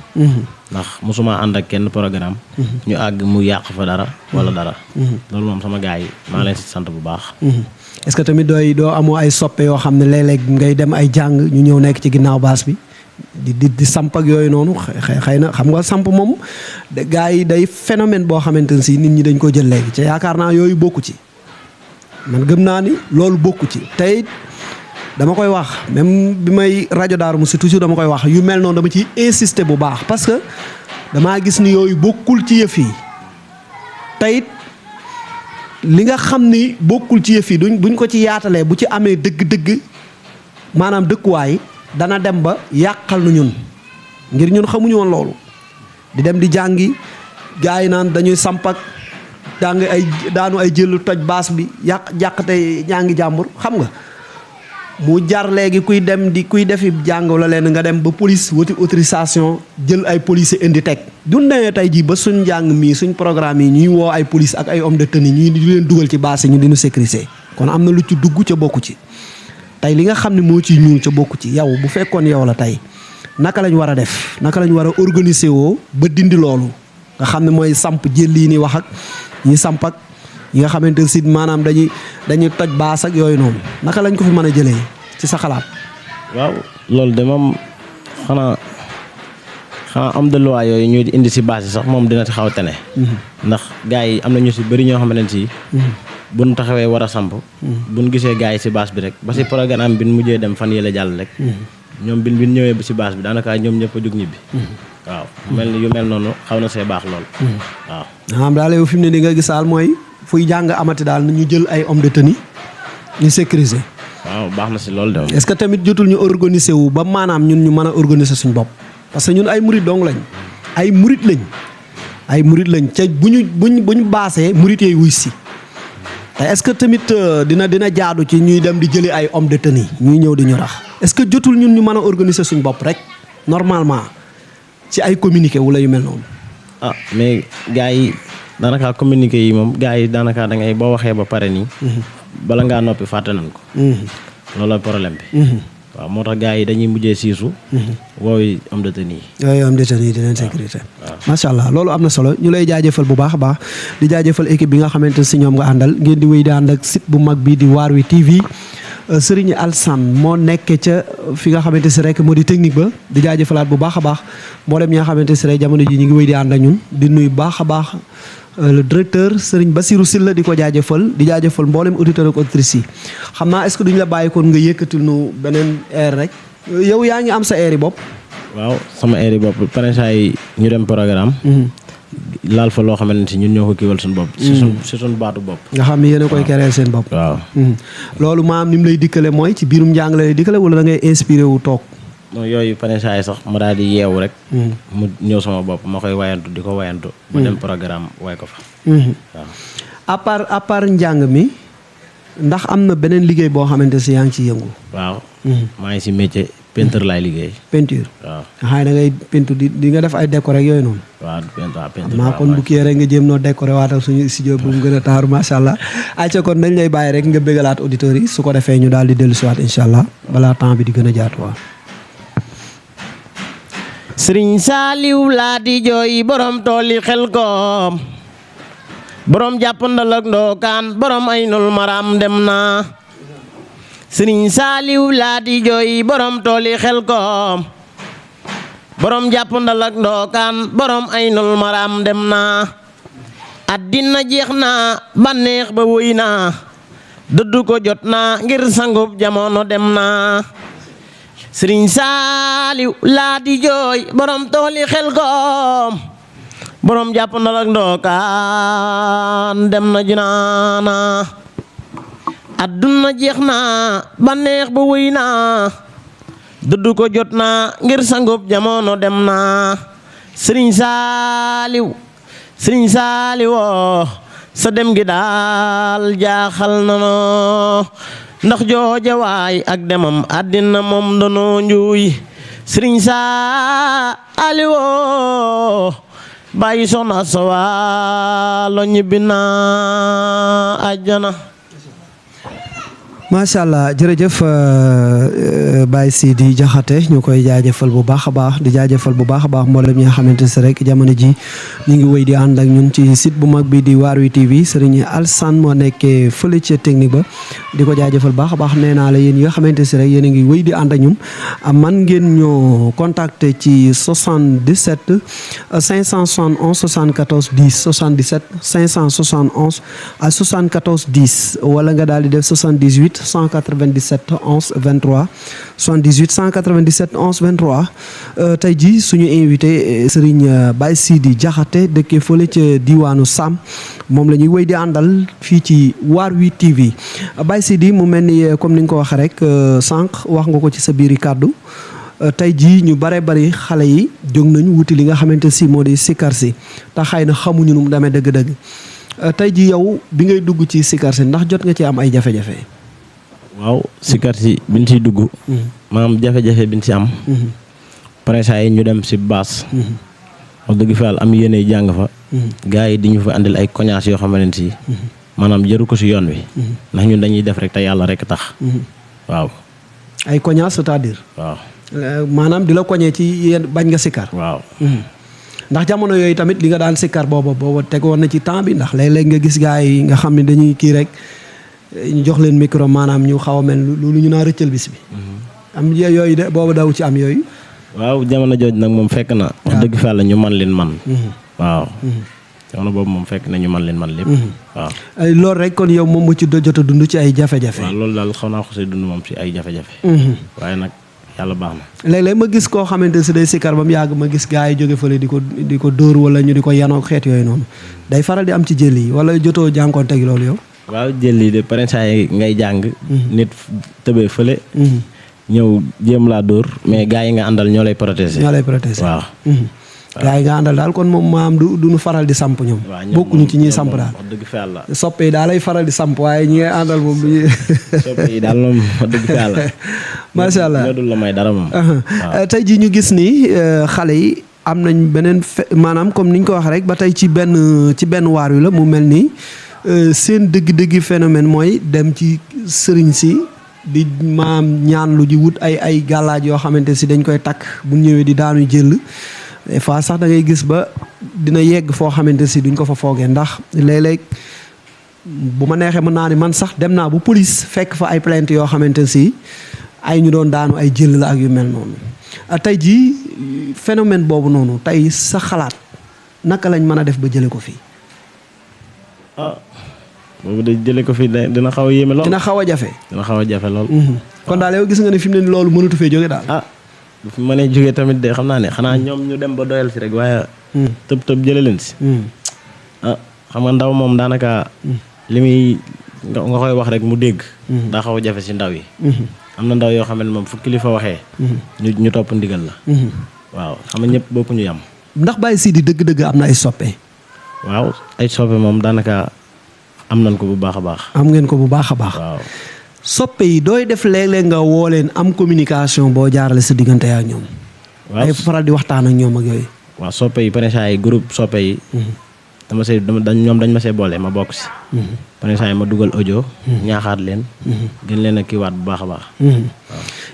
ndax mosuma ànd ak kenn programme. ñu àgg mu yàq fa dara wala dara. loolu moom sama gars yi maa leen si sant bu baax. est-ce que tamit doo amoo ay soppe yoo xam ne léeg-léeg ngay dem ay jàng ñu ñëw nekk ci ginnaaw baas bi di samp ak yooyu noonu xëy na xam nga samp moom gars yi day phénomène boo xamante ne si nit ñi dañ ko jël léegi ci yaakaar naa yooyu bokku ci man gëm naa ni loolu bokku ci tey dama koy wax même bi may rajo Darou Mouhty toujours dama koy wax yu mel noonu dama ciy insister bu baax parce que damaa gis ni yooyu bokkul ci yëf yi tey li nga xam ni bokkul ci yëf yi buñ ko ci yaatalee bu ci amee dëgg-dëgg maanaam dëkkuwaay dana dem ba yàqal nu ñun ngir ñun xamuñu woon loolu di dem di jàngi gars yi naan dañuy sampak daanu ay jël toj baas bi jàqate ñaangi jàmbur xam nga mu jar léegi kuy defi jàng wala leen nga dem ba police wuti autorisation jël ay police indi teg duñ demee tey jii ba suñ njàng mii suñ programme yi ñuy woo ay police ak ay homme de tenue ñuy di leen dugal ci baas yi ñu dinu sécuriser kon am na lu ci dugg ca bokku ci tey li nga xam ne moo ciy ñuul ca bokku ci yow bu fekkoon yow la tey naka lañ war a def naka lañ war a organiser woo ba dindi loolu nga xam ne mooy samp jël yi ni wax ak ñi samp ak yi nga xamante ne si maanaam dañuy toj baas ak yooyu noonu naka lañ ko fi mën a jëlee ci sa xalaat. waaw loolu de moom xanaa am de loi yooyu ñuy indi si baas yi sax moom dina ci xaw a tane. ndax gars yi am na ñu si bëri ñoo xamante ne si. buñ taxawee war a samp. buñ gisee gars yi si baas bi rek ba si programme bi mujjee dem fan yële jàll rek. ñoom bi ñëwee ba si baas bi daanaka ñoom ñëpp a jóg ñibbi. waaw yu mel noonu xaw na see baax lool. waaw. maanaam daal yow fi mu ne di nga gisaal mooy fuy jàng amati daal na ñu jël ay homme de tenue ñu sécuriser. waaw baax na si loolu de. est-ce que tamit jotul ñu organiser wu ba maanaam ñun ñu mën a organiser suñu bopp parce que ñun ay murit dong lañ. ay murit lañ ca buñ baasee murit yooyu wuy si te est-ce que tamit dina jaadu ci ñuy dem di jëli ay homme de tenue ñuy ñëw di ñu rax est-ce que jotul ñun ñu mën a organiser suñu bopp rek normalement ci ay communiqué wala yu mel noonu. ah mais gars yi daanaka communiqué yi moom gars yi daanaka da ngay boo waxee ba pare nii. bala ngaa noppi fàtte nañ ko. loolu problème bi. waaw moo tax gars yi dañuy mujjee siisu. woowi homme de tenue yi. yooyu homme de tenue yi dinañ sécurité. macha allah loolu am na solo ñu lay jaajëfal bu baax a baax di jaajëfal équipe bi nga xamante ne si ñoom nga àndal ngeen di wéy di ànd ak site bu mag bi di Waarwi TV. Serigne Alassane moo nekkee ca fi nga xamante si rek moo di technique ba di jaajëfalaat bu baax a baax mboolem ñi nga xamante si rek jamono ji ñu ngi wéy di ànd ak ñun di nuyu baax a baax. Le directeur Serigne Bassirou Sylla di ko jaajëfal di jaajëfal mboolem auditeur ak auditrices yi xam naa est-ce que duñu la bàyyi kon nga yëkkatil nu beneen air rek yow yaa ngi am sa air yi bopp. waaw sama air yi bopp prinçay yi ñu dem programme. laal fa loo xamante ne si ñun ñoo ko kiiwal suñu bopp. si suñu baatu bopp. nga xam ne yéen a koy kereel seen bopp. waaw. loolu maam ni mu lay dikkale mooy ci biirum njàng la lay dikkale wala da ngay inspiré wu toog. non yooyu prinçay sax ma daal di yeewu rek. mu ñëw sama bopp ma koy wayantu di ko wayantu. ma dem programme way ko fa. waaw. à part njàng mi ndax am na beneen liggéey boo xamante si yaa ngi ciy yëngu. waaw. maa ngi si métier peinture laay liggéey. peinture. waaw xëy na ngay peinture di nga def ay décor rek yooyu noonu. waaw peinture maa kon bu kii rek nga jéem noo décoré waatal suñu studio bu mu gën a taaru macha allah. ayca kon dañ lay bàyyi rek nga bëggalaat auditeurs yi su ko defee ñu daal di dellusiwaat incha allah balaa temps bi di gën a jaatu waaw. Sëriñ Saaliw laa di jooy borom tooli Xelkom borom jàppandal ak ndookaan borom Aynul Maram dem na. Sëriñ Saaliw laa di jooy borom tooli Xelkom borom jàppandal ak ndookaan borom Aynul Maram dem na. addina jeex na bànneex ba woy na dëddu ko jot na ngir sangub jamono dem na. Sëriñ Saaliw laa di jooy borom tooli Xelkom borom jàppandal ak ndookaan dem na jinaana. adduna jeex na bànneex ba wëy na dëddu ko jot na ngir sangub jamono dem na. Sëriñ Saaliw sa dem gi daal jaaxal na no ndax jooja waay ak demam àddina moom danoo njuuy. Sëriñ Saaliw bàyyi soxna sa waalo ñibbi na àjjana. macha allah jërëjëf Baye Sidi Diakhaté ñu koy jaajëfal bu baax a baax di jaajëfal bu baax a baax mboolem ñi nga xamante si rek jamono ji ñu ngi wéy di ànd ak ñun ci site bu mag bi di Waarwi TV Serigne Alsane moo nekkee fële ca technique ba di ko jaajëfal baax a baax nee naa la yéen yi nga xamante si rek yéen a ngi wéy di ànd ak ñun man ngeen ñoo contacter ci 77 571 74 10 77 571 à 74 10 wala nga daal di def 78 197 11 23 78 197 11 23 tey jii suñu invité Serigne Baye Sidi Diakhaté dëkkee fële ca diwaanu Sam moom la ñuy wéy di àndal fii ci Waarwi TV Baye Sidi mu mel ni comme ni nga ko waxee rek sànq wax nga ko ci sa biiri kàddu tey jii ñu bare bari xale yi jóg nañu wuti li nga xamante si moo di sikar si te xëy na xamuñu nu mu demee dëgg-dëgg tey jii yow bi ngay dugg ci sikar si ndax jot nga ci am ay jafe-jafe. waaw sikar si biñ siy dugg. maanaam jafe-jafe biñ si am. prinçay yi ñu dem si baas. wax dëgg fa yàlla am yéene jàng fa. gars yi di ñu fa andil ay koñaas yoo xamante ne si. maanaam jëru ko si yoon wi. ndax ñun dañuy def rek te yàlla rek tax. waaw. ay koñaas c'est-à-dire. waaw. maanaam di la koñee ci yéen bañ nga sikar. waaw. ndax jamono yooyu tamit li nga daan sikkar booba tegoon na ci temps bi ndax léeg-léeg nga gis gars yi nga xam ne dañuy kii rek ñu jox leen micro maanaam ñu xaw a mel lu ñu naa rëccal bis bi. am yooyu de booba daw ci am yooyu. waaw jamono jooj nag moom fekk na. wax dëgg fa la ñu man leen man. waaw. jamono boobu moom fekk na ñu man leen man lépp. waaw. loolu rek kon yow moom mu ci jot a dund ci ay jafe-jafe. waaw loolu daal xaw naa ko see dund moom ci ay jafe-jafe. waaye nag. yàlla baax na. léeg-léeg ma gis koo xamante ne si day sikkar ba mu yàgg ma gis gars yi jóge fële di ko dóor wala ñu di ko yanoo xeet yooyu noonu day faral di am ci jël yi wala jotoo jànkoonte gi loolu yow. waaw jël yi de prinçay ngay jàng. nit tëbee fële. ñëw jéem laa dóor mais gars yi nga àndal ñoo lay protéger. waaw. gars yi nga àndal daal kon moom maam du ñu faral di samp ñoom. bokkuñu ci ñuy samp daal. wax dëgg fa yàlla. soppe yi daal lay faral di samp waaye ñi ngay àndal moom du soppe yi daal moom wax dëgg fa yàlla. macha allah ñoo dul la may dara moom. tey jii ñu gis ni xale yi am nañ beneen maanaam comme ni ñu ko wax rek ba tey ci benn waar wi la mu mel ni seen dëgg-dëgg phénomène mooy dem ci sëriñ si di maam ñaan lu ji wut ay gàllaaj yoo xamante si dañ koy takk bu ñëwee di daanu jël des fois sax da ngay gis ba dina yegg foo xamante si duñ ko fa foogee ndax léeg-léeg bu ma neexee mën naa ni man sax dem naa bu police fekk fa ay plainte yoo xamante si ay ñu doon daanu ay jël la ak yu mel noonu tey jii phénomène boobu noonu tey sa xalaat naka lañ mën a def ba jële ko fii. boobu de jële ko fii dina xaw a yéeme lool. dina xaw a jafe. dina xaw a jafe lool. kon daal yow gis nga ne fi mu ne loolu mënatu fee jóge daal. bu fi mënee jógee tamit de xam naa ne xanaa ñoom ñu dem ba doyal si rek waaye. tëb jële leen si. xam nga ndaw moom daanaka. li muy nga koy wax rek mu dégg. daa xaw a jafe si ndaw yi. am na ndaw yoo xam ne moom fu kilifa waxee. ñu topp ndigal la. waaw xam nga ñëpp bokkuñu yam. ndax Baye Sidi dëgg-dëgg am na ay soppe. waaw ay soppe moom daanaka am nañ ko bu baax a baax. am ngeen ko bu baax a baax. waaw soppe yi dooy def léeg-léeg nga woo leen am communication boo jaarale sa diggante ak ñoom. waaw ay faral di waxtaan ak ñoom ak yooyu. waaw soppe yi parrainage yi groupe soppe yi. ñoom dañ ma see boole ma bokk si. parrainage yi ma dugal audio. ñaaxaat leen. gën leen a kiiwaat bu baax a baax.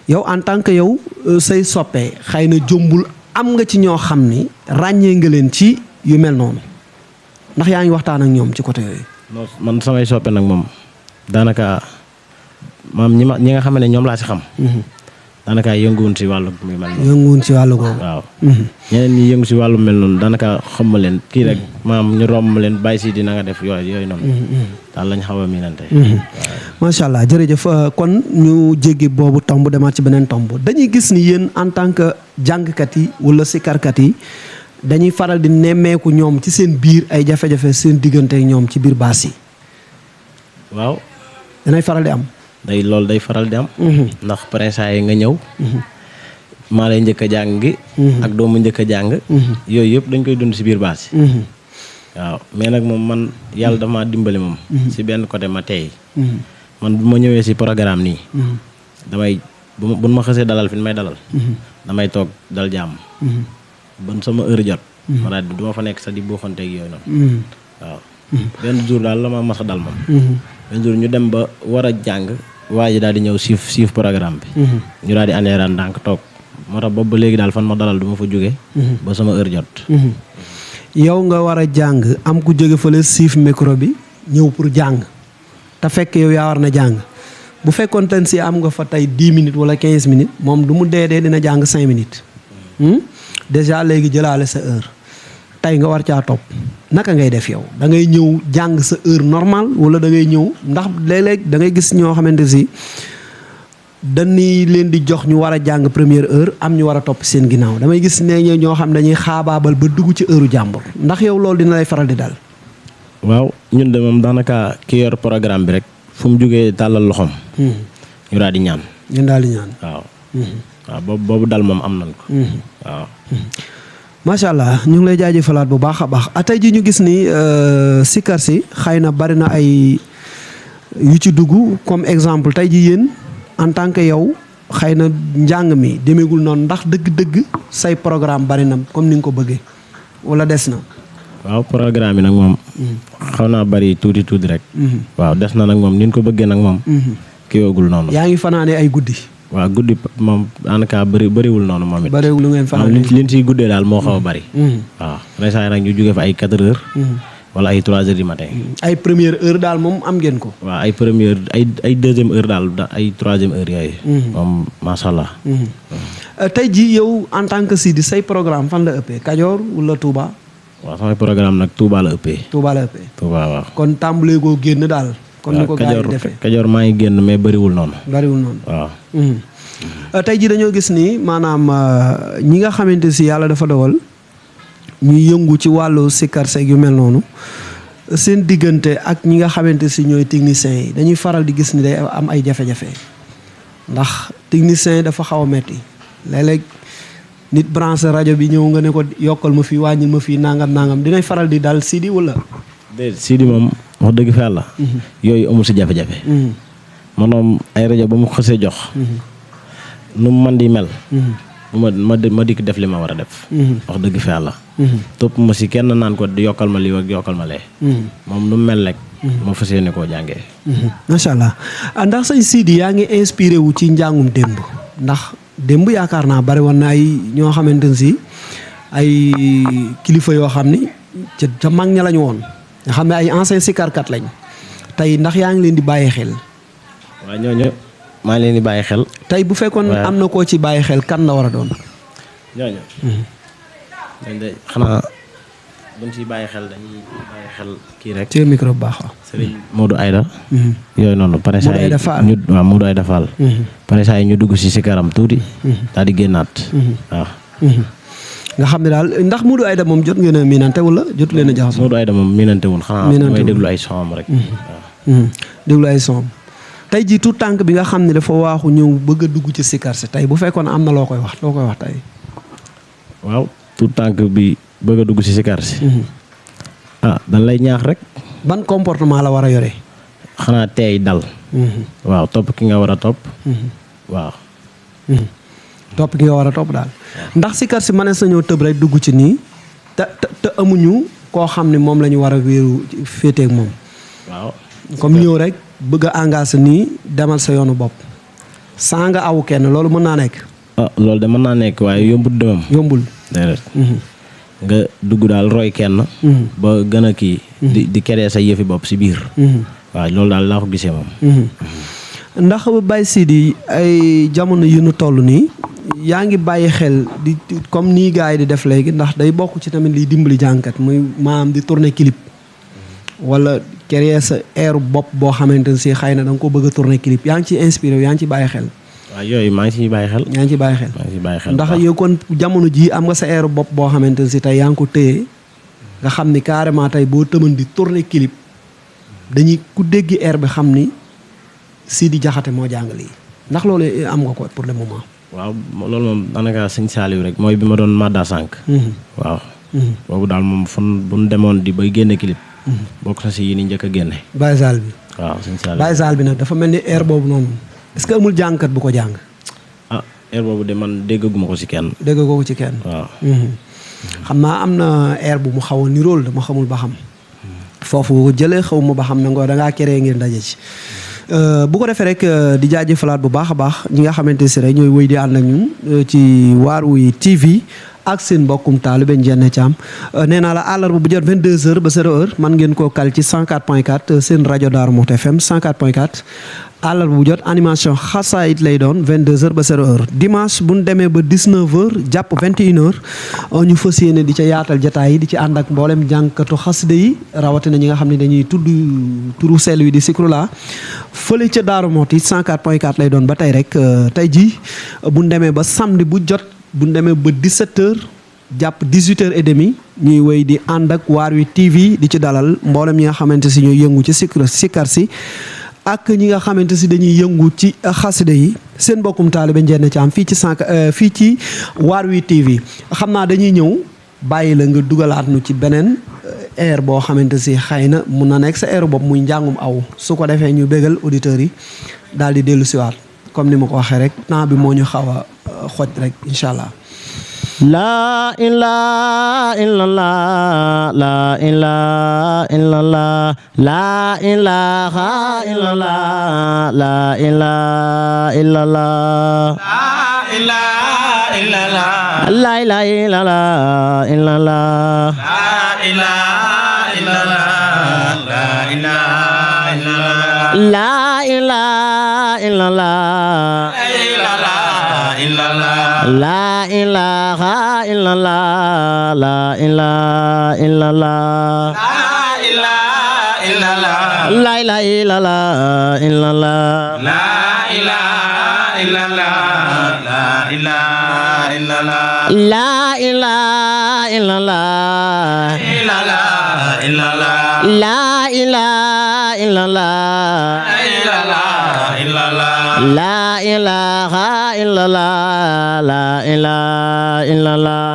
yow en tant que yow say soppe xëy na jombul am nga ci ñoo xam ni ràññee nga leen ci yu mel noonu ndax yaa ngi waxtaan ak ñoom ci côté yooyu. non man samay soppe nag moom daanaka maam ñi nga xam ne ñoom laa si xam. daanaka yënguwuñ si wàllu muy mel noonu. yënguwuñ si wàllu googu. waaw. ñeneen ñi yëngu si wàllu mel noonu daanaka xam ma leen kii rek maam ñu romb ma leen bàyyi si dina nga def yooyu noonu. daal lañ xaw a miinante. macha allah jërëjëf kon ñu jéggi boobu tomb demaat ci beneen tomb dañuy gis ni yéen en tant que jàngkat yi wala sikarkat yi dañuy faral di nemmeeku ñoom ci seen biir ay jafe-jafe seen diggante ñoom ci biir baas yi. waaw. danay faral di am. loolu day faral di am. ndax parrainage yi nga ñëw. maa lay njëkk a jàng gi. ak doomu njëkk a jàng. yooyu yëpp dañ koy dund si biir baas yi. waaw mais nag moom man yàlla dafa maa dimbali moom. si benn côté ma tey. man bu ma ñëwee si programme nii. damay bu ma xësee dalal fi may dalal. damay toog dal jàmm. ban sama heure jot. ma daal du ma fa nekk sax di buuxanteeg yooyu noonu. waaw benn jour daal la ma mas a dal moom. benn jour ñu dem ba war a jàng waa ji daal di ñëw siif programme bi. ñu daal di aneeraan ndànk toog moo tax boobu ba léegi daal fan ma dalal du ma fa jóge ba sama heure jot. yow nga war a jàng am ku jóge fële siif micro bi ñëw pour jàng te fekk yow yaa war na jàng bu fekkoon ten si am nga fa tey 10 minutes wala 15 minutes moom du mu dee dina jàng 5 minutes. déjà léegi jëlaale sa heure tey nga war caa topp naka ngay def yow da ngay ñëw jàng sa heure normale wala da ngay ñëw ndax léeg-léeg da ngay gis ñoo xamante si dañuy leen di jox ñu war a jàng première heure am ñu war a topp seen ginnaaw damay gis ne ñoo xam dañuy xaabaabal ba dugg ci heure jàmbur ndax yow loolu dina lay faral di dal. waaw ñun de moom daanaka ki yor programme bi rek fu mu jógee tàllal loxoom. ñu daal di ñaan. ñu daal di ñaan. waaw. waaw boobu dal moom am nañ ko. waaw. macha allah ñu ngi lay jaajëfalaat bu baax a baax tey ji ñu gis ni sikar si xëy na bari na ay yu ci dugg comme exemple tey ji yéen en tant que yow xëy na njàng mi demeegul noonu ndax dëgg-dëgg say programme bari na comme ni nga ko bëggee wala des na. waaw programme yi nag moom. xaw naa bari tuuti rek. waaw des na nag moom ni ñu ko bëggee nag moom. kii woogul noonu. yaa ngi fanaane ay guddi. waaw guddi moom daanaka bëriwul noonu moom it. bëriwul lu ngeen fanaan liñ siy guddee daal moo xaw a bëri. waaw récemment nag ñu jógee fa ay 4 heures. wala ay 3 heures du matin. ay première heure daal moom am ngeen ko. waaw ay première ay deuxième heure daal ay troisième heure yooyu. moom macha allah. tey jii yow en tant que Sidy say programme fan la ëppee Kajoor wala Touba. waaw samay programme nag Touba la ëppee. Touba la ëppee. Touba waaw. kon tàmbalee koo génn daal. kon ni ko gars yi defee Kajoor maa ngi génn mais bëriwul noonu. bëriwul noonu waaw. tey jii dañoo gis ni maanaam ñi nga xamante si yàlla dafa dogal ñuy yëngu ci wàllu sikkar seeg yu mel noonu seen diggante ak ñi nga xamante si ñooy techniciens yi dañuy faral di gis ni day am ay jafe-jafe ndax technicien yi dafa xaw a metti léeg-léeg nit branché rajo bi ñëw nga ne ko yokkal ma fii wàññil ma fii nangam dinay faral di dal Sidy wala. déedéet Sidy moom wax dëgg fa yàlla. yooyu amul si jafe-jafe. maanaam ay rajo ba mu xësee jox. nu mu man di mel. ma dikk def li ma war a def. wax dëgg fa yàlla. topp ma si kenn naan ko yokkal ma lii ak yokkal ma lee. moom nu mu mel rek. ma fas yéene koo jàngee. macha allah ndax sëñ Sidy yaa ngi inspiré wu ci njàngum démb ndax démb yaakaar naa bari woon na ay ñoo xamante ne si ay kilifa yoo xam ni ca mag ña lañu woon nga xam ne ay ancien sikarkat lañ tey ndax yaa ngi leen di bàyyi xel. waaw ñooñu maa ngi leen di bàyyi xel. tey bu fekkoon am na koo ci bàyyi xel kan la war a doon. ñooñu. ñooñu de xanaa buñ ciy bàyyi xel dañuy bàyyi xel kii rek. ci micro bu baax. Serigne Modou Aïda. yooyu noonu. Modou Aïda Fall waaw Modou Aïda Fall. pare saa yi ñu dugg si karam tuuti. daal di génnaat. waaw. nga xam ne daal ndax Modou Aïda moom jot ngeen a miinante wala jotu leen a jaxasoo. Modou Aïda moom miinante wun xanaa mooy déglu ay son rek. waaw. déglu ay son tey jii tout tànk bi nga xam ne dafa waaxu ñëw bëgg a dugg ci sikar si tey bu fekkoon am na loo koy wax tey. waaw tout tànk bi bëgg a dugg si sikar si. dañ lay ñaax rek. ban comportement la war a yore. xanaa teey dal. waaw topp ki nga war a topp. waaw. topp ki nga war a topp daal. ndax sikar si mënees nañoo tëb rek dugg ci nii te amuñu koo xam ne moom la ñu war a wéeru féeteeg moom. waaw comme ñëw rek bëgg a engagé nii demal sa yoonu bopp saa nga awu kenn loolu mën naa nekk. loolu de mën naa nekk waaye yombut demam. yombul. déedéet. nga dugg daal roy kenn. ba gën a kii. di keree sa yëfi bopp si biir. waaw loolu daal laa ko gisee moom. ndax Baye Sidy ay jamono yu nu toll nii yaa ngi bàyyi xel di comme nii gars yi di def léegi ndax day bokk ci tamit liy dimbali jànkat muy maanaam di tourner clip wala créer sa air bopp boo xamante ne si xëy na da nga ko bëgg a tourner clip yaa ngi ciy inspiré yaa ngi ci bàyyi xel. waaw yooyu maa ngi ciy bàyyi xel. yaa ngi ciy bàyyi xel. maa ngi ciy bàyyi xel ndax yow kon jamono jii am nga sa air bopp boo xamante ne si tey yaa ngi ko téye nga xam ni carrément tey boo tëman di tourner clip dañuy ku déggi air bi xam ni Sidy Diakhaté moo jàng lii ndax loolu am nga ko pour le moment. waaw loolu moom daanaka sëñ Saliou rek mooy bi ma doon Madda sànq. waaw. boobu daal moom fan bu ñu demoon di bay génne clip. bokk na si yi ni njëkk a génne. Baye Sall bi. waaw sëñ Saliou Baye Sall bi nag dafa mel ni air boobu noonu est-ce que amul jàngkat bu ko jàng. air boobu de man déggaguma ko si kenn. déggagoo ko ci kenn. waaw. xam naa am na air bu mu xaw a niróol dama xamul ba xam. foofu jëlee xaw ma ba xam ne ngoo da ngaa keree ngir ndaje ci. bu ko defee rek di jaajëfalaat bu baax a baax ñi nga xamante si rek ñooy wéy di ànd ak ñun ci Waarwi TV ak seen mbokkum taalibe Ndiéné Thiam nee naa la àllarba bu jot 22h ba 0h man ngeen koo kal ci 104.4 seen rajo Darou Mouhty FM 104.4 àllarba bu jot animation xasaayit lay doon 22h ba 0h dimanche bu ñu demee ba 19h jàpp 21h ñu fas yéene di ca yaatal jataay yi di ci ànd ak mboolem jànkatu xasida yi rawatina ñi nga xam ne dañuy tudd turu sell wi di Zikrullah fële ca Darou Mouhty 104.4 lay doon ba tey rek tey jii bu ñu demee ba samedi bu jot. bu ñu demee ba 17h jàpp 18h30 ñuy wéy di ànd ak Waarwi TV di ci dalal mboolem ñi nga xamante si ñooy yëngu ci sikkar si ak ñi nga xamante si dañuy yëngu ci xasida yi seen mbokkum taalibe Ndiéné Thiam fii ci fii ci Waarwi TV xam naa dañuy ñëw bàyyi la nga dugalaat nu ci beneen air boo xamante si xëy na mun na nekk sa air bopp muy njàngum aw su ko defee ñu bégal auditeurs yi daal di dellu siwaat comme ni ma ko waxee rek temps bi moo ñu xaw a xoj rek incha allah. La ilaha illallah la ilaha illallah la ilaha illallah la ilaha illallah la ilaha illallah la ilaha illallah la ilaha illallah la ilaha illallah la ilaha illallah la ilaha illallah la ilaha illallah la ilaha illallah la ilaha illallah la ilaha illallah la ilaha illallah la ilaha illallah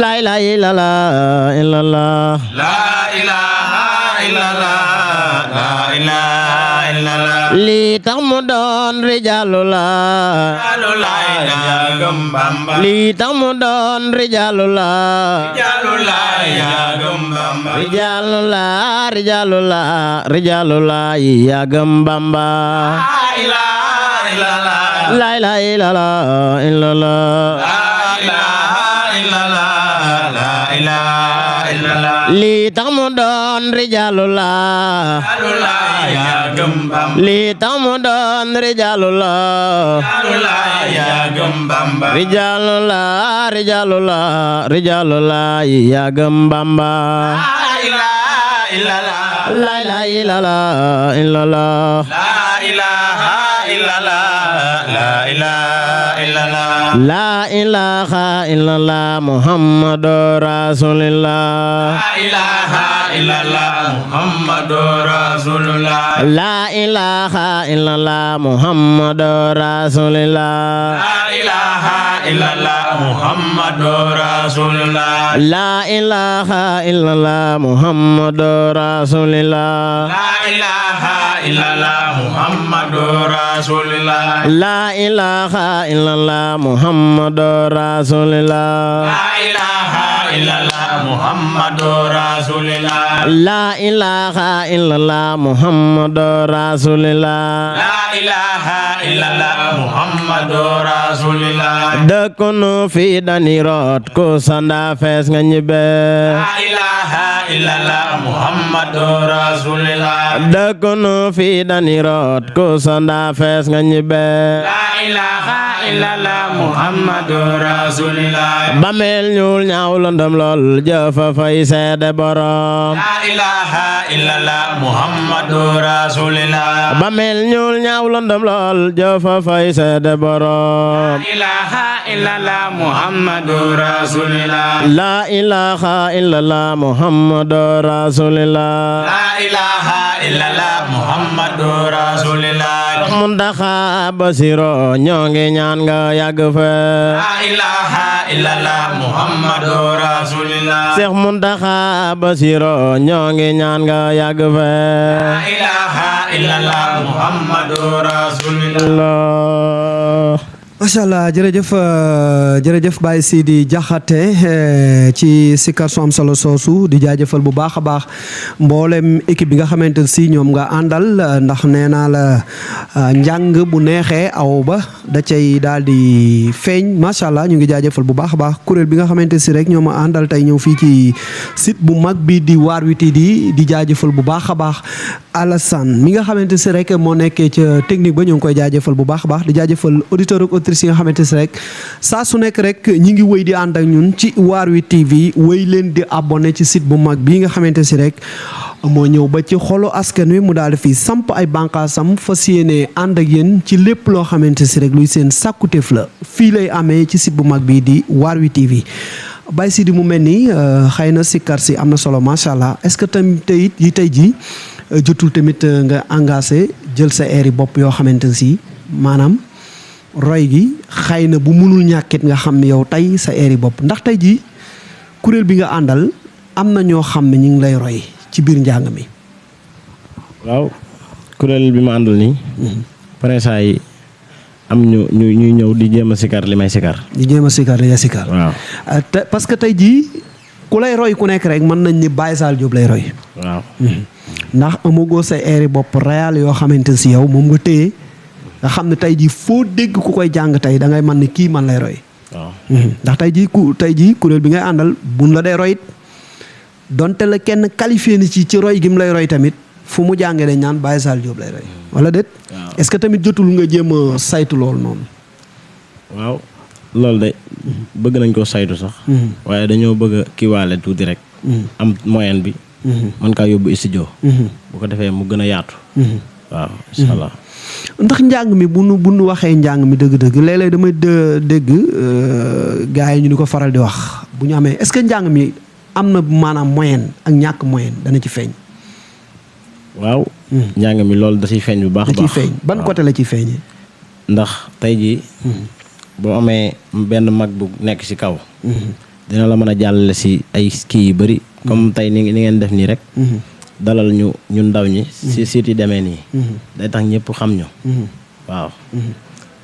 la ilaha illallah la ilaha illallah la ilaha illallah li tax mu doon rijaalullah li tax mu doon rijaalullah rijaalullah rijaalullah rijaalullah ya gëm Bamba la ilaha illallah illallah li tax mu doon rijaalullah li tax mu doon rijaalullah rijaalullah rijaalullah rijaalullah ya gëm Bamba la ilaha illallah illallah la ilaha illallah la ilaha illallah La ilaha illallah Muhammadur Rasulullah La ilaha illallah Muhammadur Rasulullah La ilaha illallah Muhammadur Rasulullah La ilaha illallah Muhammadur Rasulullah La ilaha illallah Muhammadur Rasulullah La ilaha illallah Muhammadur Rasulullah La ilaha illallah Muhammadur Rasulullah La ilaha illallah Muhammadur Rasulullah La ilaha illallah Muhammadur Rasulullah La ilaha illallah Muhammadur Rasulullah Dëkkunu fi dani root ku sanda fees nga ñibbe La ilaha illallah Muhammadur Rasulullah Dëkkunu fi dani root ku sanda fees nga ñibbe La ilaha illallah Muhammadur Rasulullah bameel ñuul ñaaw lëndëm lool jëfa fay seede borom La ilaha illallah Muhammadur Rasulullah bameel ñuul ñaaw lëndëm lool jëfa fay seede borom La ilaha illallah Muhammadur Rasulullah La ilaha illallah Muhammadur Rasulullah La ilaha illallah Muhammadur Rasulullah Muntaxa Basiru ñoo ngi ñaan nga yàgg fa La ilaha illallah Muhammadur Rasulullah Seex Muntaxa Basiru ñoo ngi ñaan nga yàgg fa La ilaha illallah Muhammadur Rasulullah macha allah jërëjëf jërëjëf Baye Sidi Diakhaté ci sikar su am solo soosu di jaajëfal bu baax a baax mboolem équipe bi nga xamante ne si ñoom nga àndal ndax nee naa la njàng bu neexee aw ba da cay daal di feeñ macha allah ñu ngi jaajëfal bu baax a baax kuréel bi nga xamante si rek ñoom a àndal tey ñëw fii ci site bu mag bi di Waarwi TV di jaajëfal bu baax a baax Alassane mi nga xamante si rek moo nekkee ca technique ba ñu ngi koy jaajëfal bu baax a baax di jaajëfal auditeur ak auditrice yi nga xamante si rek saa su nekk rek ñi ngi wëy di ànd ak ñun ci Waarwi TV wëy leen di abonné ci site bu mag bii nga xamante si rek moo ñëw ba ci xolu askan wi mu daal di fi samp ay bànqaasam fas yéene ànd ak yéen ci lépp loo xamante si rek luy seen sàkkuteef la fii lay amee ci site bu mag bii di Waarwi TV Baye Sidi mu mel ni xëy na sikkar si am na solo macha allah est-ce que tamit tey jii jotul tamit nga engagé jël sa air yi bopp yoo xamante ne si maanaam roy gi xëy na bu munul ñàkkit nga xam ne yow tey sa air yi bopp ndax tey jii kuréel bi nga àndal am na ñoo xam ne ñu ngi lay roy ci biir njàng mi. waaw kuréel bi ma àndal nii présa yi am ñuy ñëw di jéem a sikar li may sikar di jéem a sikar li nga sikar waaw parce que tey jii ku lay roy ku nekk rek mën nañ ni Baye Sall Diop lay roy waaw ndax amagoo sa air bopp réel yoo xamante ne si yow moom nga téye nga xam ne tey jii foo dégg ku koy jàng tey da ngay mën ni kii man lay roy waaw ndax tey jii kuréel bi ngay àndal buñ la day roy it donte la kenn qualifié ni ci roy gi mu lay roy tamit fu mu jàngee dañ naan Baye Sall Diop lay roy wala déet est-ce que tamit jotul nga jéem a saytu loolu noonu waaw loolu de bëgg nañ koo saytu sax waaye dañoo bëgg a kiiwaale tuuti rek am moyen bi mën kaa yóbbu studio bu ko defee mu gën a yaatu waaw incha allah ndax njàng mi bu nu waxee njàng mi dëgg-dëgg léeg-léeg damay dégg gars yi ñu ni ko faral di wax bu ñu amee est-ce que njàng mi am na maanaam moyen ak ñàkk moyen dana ci feeñ waaw njàng mi loolu da ciy feeñ bu baax da ciy feeñ ban côté la ciy feeñee ndax tey jii boo amee benn mag bu nekk ci kaw dina la mën a jàllale ci ay kii yu bari comme tey ni ngeen def nii rek dalal ñu ñun ndaw ñi ci siit yi demee nii day tax ñëpp xam ñu waaw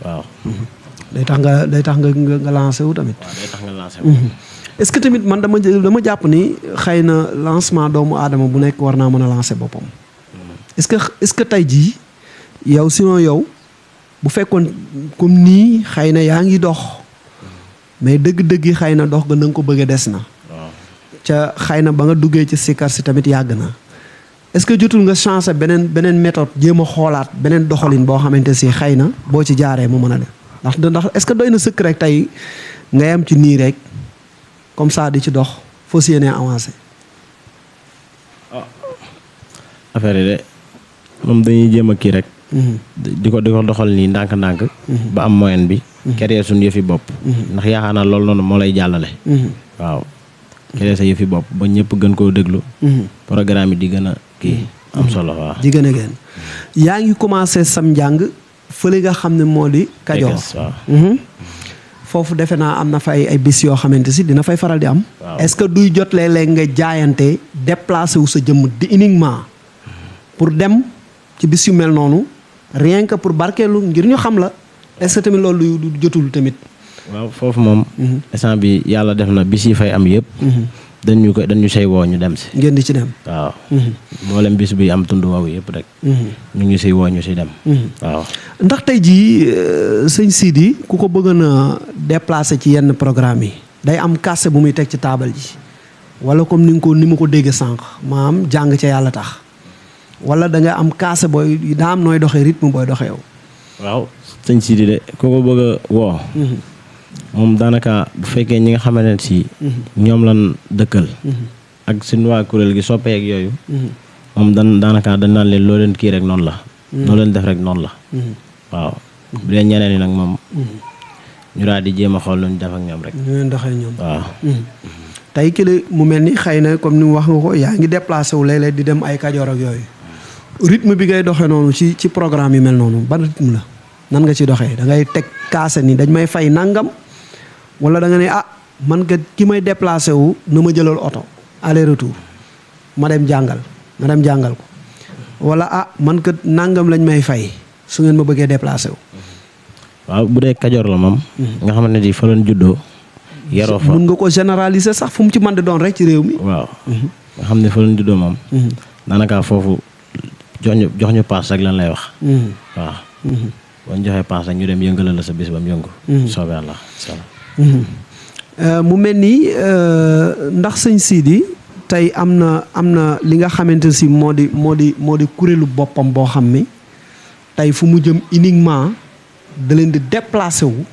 waaw day tax nga lancé wu tamit waaw day tax nga lancé wu est-ce que tamit man dama jàpp ni xëy na lancement doomu aadama bu nekk war naa mën a lancer boppam est-ce que tey jii yow sinon yow bu fekkoon comme nii xëy na yaa ngi dox mais dëgg-dëgg yi xëy na dox ga na nga ko bëgg a des na ca xëy na ba nga duggee ci sikar si tamit yàgg na est-ce que jotul nga changer beneen méthode jéem a xoolaat beneen doxalin boo xamante si xëy na boo ci jaaree mu mën a def ndax est-ce que doy na sëkk rek tey nga yam ci nii rek comme ça di ci dox foo si yéenee avancé. affaire yi de moom dañuy jéem a kii rek. di ko doxal nii ndànk-ndànk. ba am moyen bi créer suñu yëfi bopp ndax yaakaar naa loolu noonu moo lay jàllale waaw créer sa yëfi bopp ba ñëpp gën koo déglu programme yi di gën a kii am solo waaw di gën a gën yaa ngi commencé sam njàng fële nga xam ne moo di Kajoor waaw foofu defe naa am na fa ay bis yoo xamante si dina fay faral di am est-ce que duy jot léeg-léeg nga jaayante déplacé wu sa jëmm di uniquement pour dem ci bis yu mel noonu rien que pour barkeelu ngir ñu xam la est-ce que tamit loolu du jotul tamit waaw foofu moom instant bi yàlla def na bis yi fay am yëpp dañu say woo ñu dem si ngeen di ci dem waaw mboolem bis bi am tund waaw yëpp rek ñu ngi siy woo ñu si dem waaw ndax tey jii sëñ Sidi ku ko bëgg na déplacer ci yenn programme yi day am kase bu muy teg ci taabal ji wala comme ni ma ko déggee sànq maam jàng ca yàlla tax wala da nga am kase booy daa am nooy doxee rythme booy doxee yow waaw sëñ Sidi de ku ko bëgg a woo moom daanaka bu fekkee ñi nga xamante ne si ñoom lan dëkkal ak suñu waa kuréel gi soppeek yooyu moom daanaka dañ naan leen loo leen kii rek noonu la loo leen def rek noonu la waaw bu dee ñeneen ñi nag moom ñu daal di jéem a xool lu ñu def ak ñoom rek ñu leen doxee ñoom waaw tey kële mu mel ni xëy na comme ni mu wax nga ko yaa ngi déplacé wu léeg-léeg di dem ay Kajoor ak yooyu rythme bi ngay doxee noonu ci programme yi mel noonu ban rythme la nan nga ci doxee da ngay teg kaase ni dañ may fay nangam wala da nga ne man kat ki may déplacé wu na ma jëlal oto aller retour ma dem jàngal ko wala man kat nangam lañ may fay su ngeen ma bëggee déplacé wu. waaw bu dee Kajoor la moom. nga xamante ni fa lañ juddoo. yaroo fa mun nga ko généraliser sax fu mu ci mën di doon rek ci réew mi. waaw nga xam ne fa lañ juddoo moom. daanaka foofu jox ñu paas rek lan lay wax. waaw. boo ñu joxee paas rek ñu dem yëngalal la sa bis ba mu yëngu. soobee Yàlla mu mel ni ndax sëñ Sidi tey am na li nga xamante si moo di kuréelu boppam boo xam ni tey fu mu jëm uniquement da leen di déplacé wu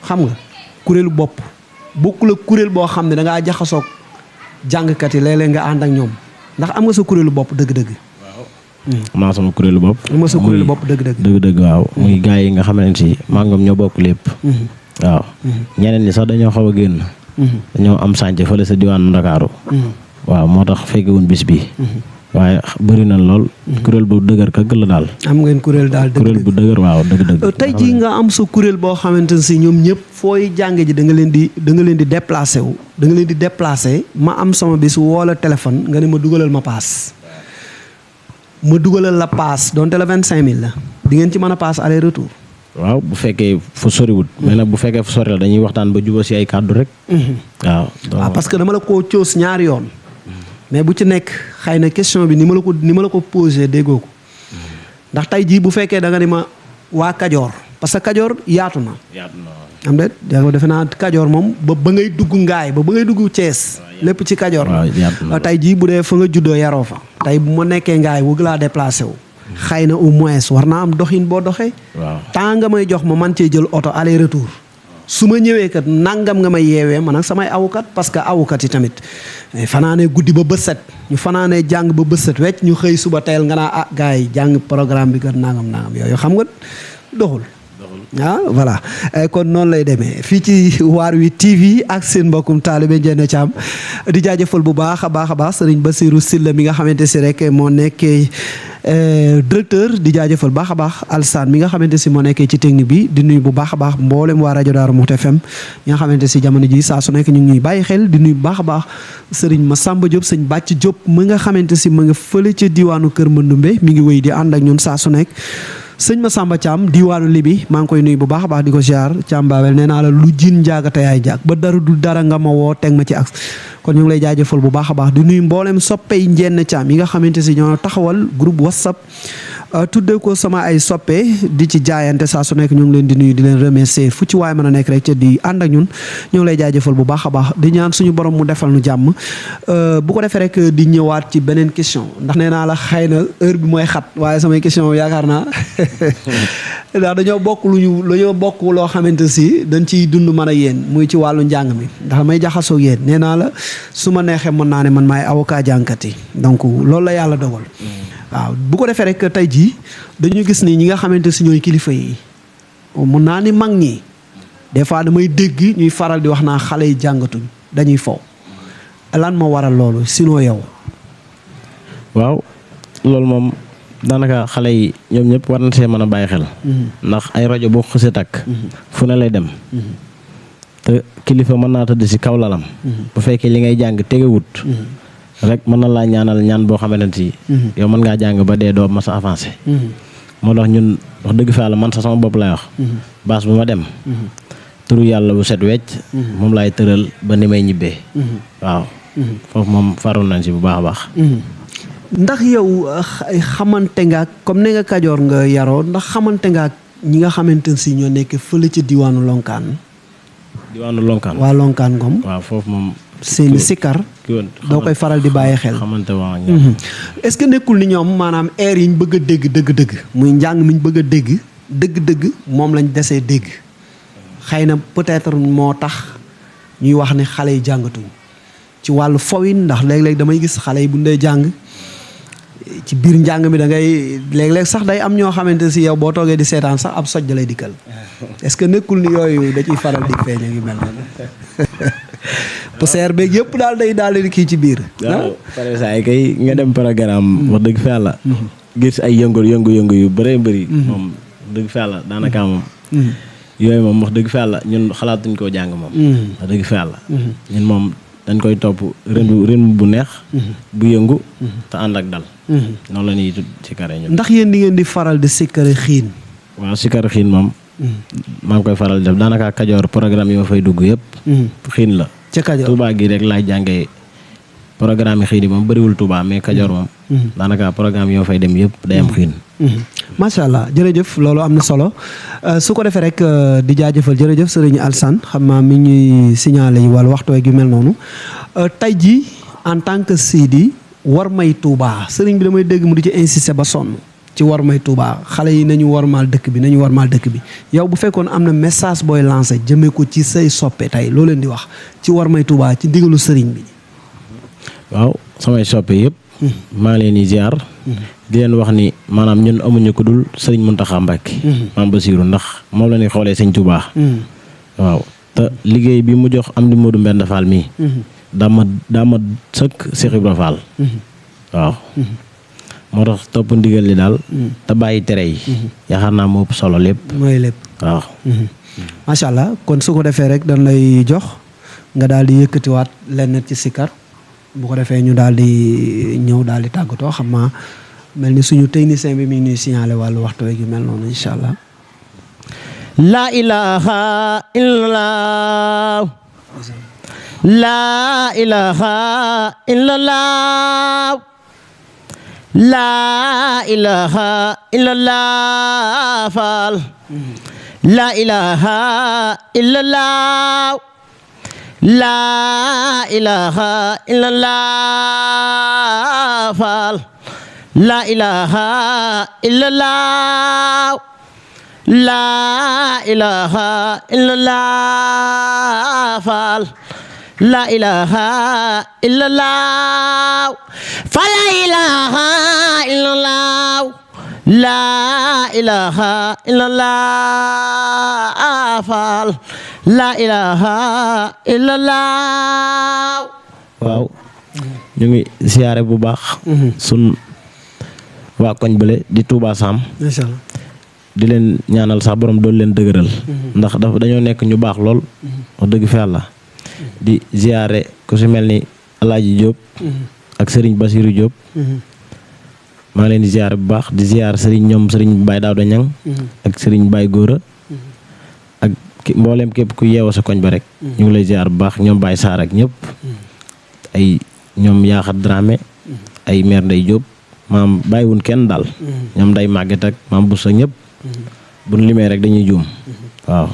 xam nga kuréelu bopp bokkul ak kuréel boo xam ne da ngaa jaxasoog jàngkat yi léeg-léeg nga ànd ak ñoom ndax am nga sa kuréelu bopp dëgg-dëgg. waaw. am naa sama kuréelu bopp. am nga sa kuréelu bopp dëgg-dëgg. dëgg-dëgg waaw. muy gars yi nga xamante si maa ngi ñoo bokk lépp. waaw. ñeneen ñi sax dañoo xaw a génn. dañoo am sànce fële sa diwaanu Ndakaaru. waaw moo tax fekkewuñ bis bi. waaye bëri na lool. kuréel bu dëgër kagg la daal. am ngeen kuréel daal dëgg kuréel bu dëgër waaw dëgg-dëgg. tey jii nga am sa kuréel boo xamante ne si ñoom ñëpp fooy jànge ji da nga leen di déplacé wu. da nga leen di déplacé ma am sama bis woo la téléphone nga ne ma dugalal ma paas. ma dugalal la paas donte la 25000 la di ngeen ci mën a paas aller retour. waaw bu fekkee fu soriwut. mais nag bu fekkee fu sori la dañuy waxtaan ba juba si ay kàddu rek. waaw. waaw parce que dama la koo coos ñaari yoon. mais bu ci nekk xëy na question bi ni ma la ko posé déggoo ko ndax tey jii bu fekkee da nga ni ma waa Kajoor parce que Kajoor yaatu na. am de defe naa Kajoor moom ba ngay dugg Ngaay ba ngay dugg Thiès lépp ci Kajoor la. tey jii bu dee fa nga juddoo yaroo fa. tey bu ma nekkee Ngaay wëgg laa déplacé wu. xëy na au moins war naa am doxin boo doxee. waaw temps nga may jox ma man cee jël oto aller retour. su ma ñëwee kat nangam nga may yeewee man ak samay awukat parce que awukat yi tamit fanaanee guddi ba bët set ñu fanaanee jàng ba bët set wecc ñu xëy suba teel nga naa gars yi jàng programme bi kat nangam yooyu xam nga doxul. Voilà kon noonu lay demee fii ci waar wi TV ak seen mbokkum taalibe Ndiéné Thiam di jaajëfal bu baax a baax Serigne Bassirou Sylla mi nga xamante si rek moo nekkee directeur di jaajëfal baax a baax Alsaan mi nga xamante si moo nekkee ci technique bi di nuyu bu baax a baax mboolem waa rajo Daaru Muxti FM ñi nga xamante si jamono ji saa su nekk ñu ngi ñuy bàyyi xel di nuyu bu baax a baax Serigne Massamba Diop sëñ Bàcc Diop mi nga xamante si ma nga fële ca diwaanu Kër Mandumbe mi ngi wéy di ànd ak ñun saa su nekk sëñ Massamba Thiam diwaanu Libi maa ngi koy nuyu bu baax a baax di ko ziar Thiam Babel nee naa la lu jiin njaagate yaay jaag ba dara du dara nga ma woo teg ma ci ak kon ñu ngi lay jaajëfal bu baax a baax di nuyu mboolem soppey Ndiéné Thiam yi nga xamante si ñoo taxawal groupe WhatsApp tuddee ko sama ay soppe di ci jaayante saa su nekk ñu ngi leen di nuyu di leen remercier fu ci waay mën a nekk rek ca di ànd ak ñun ñu ngi lay jaajëfal bu baax a baax di ñaan suñu borom mu defal nu jàmm bu ko defee rek di ñëwaat ci beneen question ndax nee naa la xëy na heure bi mooy xat waaye samay question yaakaar naa ndax dañoo bokk loo xamante si dañ ciy dund man ak yéen muy ci wàllu njàng mi ndax may jaxasoo yéen nee naa la su ma neexee mën naa ne man maay avocat jàngkat yi donc loolu la yàlla dogal waaw bu ko defee rek tey jii dañu gis ni ñi nga xamante si ñooy kilifa yi mun naa ni mag ñi des fois damay dégg ñuy faral di wax naa xale yi jàngatuñ dañuy fo lan moo waral loolu sinon yow. waaw loolu moom daanaka xale yi ñoom ñëpp war na see mën a bàyyi xel. ndax ay rajo boo xësee takk. fu ne lay dem. te kilifa mën naa tëdd si kaw lalam. bu fekkee li ngay jàng tegewut. rek mën na laa ñaanal ñaan boo xamante ni. yow mën ngaa jàng ba dee doo mas a avancé. moo tax ñun wax dëgg fa yàlla man sax sama bopp lay wax. baas bu ma dem. turu yàlla bu set wecc. moom laay tëral ba ni may ñibbee. waaw. foofu moom faroon nañ si bu baax a baax. ndax yow xamante nga comme ne nga Kajoor nga yaroo ndax xamante nga ñi nga xamante ne si ñoo nekk fële ci diwaanu Lonkaan. diwaanu Lonkaan waa Lonkaan Ngom. waaw foofu moom. seeni sikkar doo koy faral di bàyyi xel. xamante waa ñoom. est-ce que nekkul ni ñoom maanaam air yi ñu bëgg a dégg dëgg-dëgg muy njàng mi ñu bëgg a dégg dëgg-dëgg moom lañ desee dégg xëy na peut-être moo tax ñuy wax ne xale yi jàngatuñ ci wàllu fowin ndax léeg-léeg damay gis xale yi bu ñu dee jàng ci biir njàng mi da ngay léeg-léeg sax day am ñoo xamante si yow boo toogee di seetaan sax ab soj da lay dikkal est-ce que nekkul ni yooyu da ciy faral di feeñ ngi mel noonu poussière beeg yëpp daal di kii ci biir. waaw pare saa yi kay nga dem programme wax dëgg fa yàlla. gis ay yëngu yu bëree bëri. moom dëgg fa yàlla daanaka moom. yooyu moom wax dëgg fa yàlla ñun xalaatuñ koo jàng moom. wax dëgg fa yàlla. ñun moom dañ koy topp rythme bu neex. bu yëngu. te ànd ak dal. noonu la ñuy sikkare ñun. ndax yéen di ngeen di faral di sikkare xiin. waaw sikkare xiin moom. maa ngi koy faral di def daanaka Kajoor programme yi ma fay dugg yëpp. xiin la. ca Kajoor Touba gi rek laay jàngee programme yi xiin yi moom bëriwul Touba mais Kajoor moom. daanaka programme yi ma fay dem yëpp day am xiin. macha allah jërëjëf loolu am na solo su ko defee rek di jaajëfal jërëjëf sëriñ Alsane xam naa mi ñuy signalé wala waxtu gi mel noonu tey jii en tant que Sidi war may Touba sëriñ bi damay dégg mu di ci insister ba sonn ci war may Touba xale yi nañu warmaal dëkk bi yow bu fekkoon am na message booy lancé jëmee ko ci say soppe tey loo leen di wax ci war may Touba ci ndigalu sëriñ bi. waaw samay soppe yëpp. maa ngi leen di ziar. di leen wax ni maanaam ñun amuñu ko dul sëriñ Mountakha Mbacké. maam Bassirou ndax moom la ñuy xoolee sëñ Touba. waaw te liggéey bi mu jox am di Modou Mbenda Fall mii. daa ma sëkk Cheikh Ibra Fall. waaw. moo tax topp ndigal li daal. te bàyyi tere yi. yaakaar naa moo ëpp solo lépp. mooy lépp waaw. macha allah kon su ko defee rek dañ lay jox nga daal di yëkkatiwaat lenn ci sikar bu ko defee ñu daal di ñëw daal di tàggatoo xam naa mel ni suñu technicien bi mi ngi ñuy signalé wàllu waxtu wi mel noonu incha allah. la ilaha illallah. la ilaha illallah. la ilaha illallah Fall. la ilaha illallah. la ilaha illallah Fall. la ilaha illallah. la ilaha illallah Fall. la ilaha illallah. fa la ilaha illallah. la ilaha illallah Fall. la ilaha illallah. waaw ñu ngi siyaare bu baax. sun waa koñ bële di Touba Sam. macha allah. di leen ñaanal sax borom doon leen dëgëral. ndax dañoo nekk ñu baax lool. wax dëgg fa yàlla. di ziare ku si mel ni Alaaji Diop. ak Serigne Bassirou Diop. maa ngi leen di ziare bu baax di ziare Serigne Baye Daouda Niang. ak Serigne Baye Gora. ak mboolem képp ku yeewoo sa koñ ba rek. ñu ngi lay ziare bu baax ñoom Baye Sarr ak ñëpp. ay ñoom Yaaxat Dramé. ay maire Ndeye Diop. maam bàyyiwun kenn daal. ñoom Ndeye Maguette ak maam Boussa ñëpp. bu nu limee rek dañuy juum. waaw.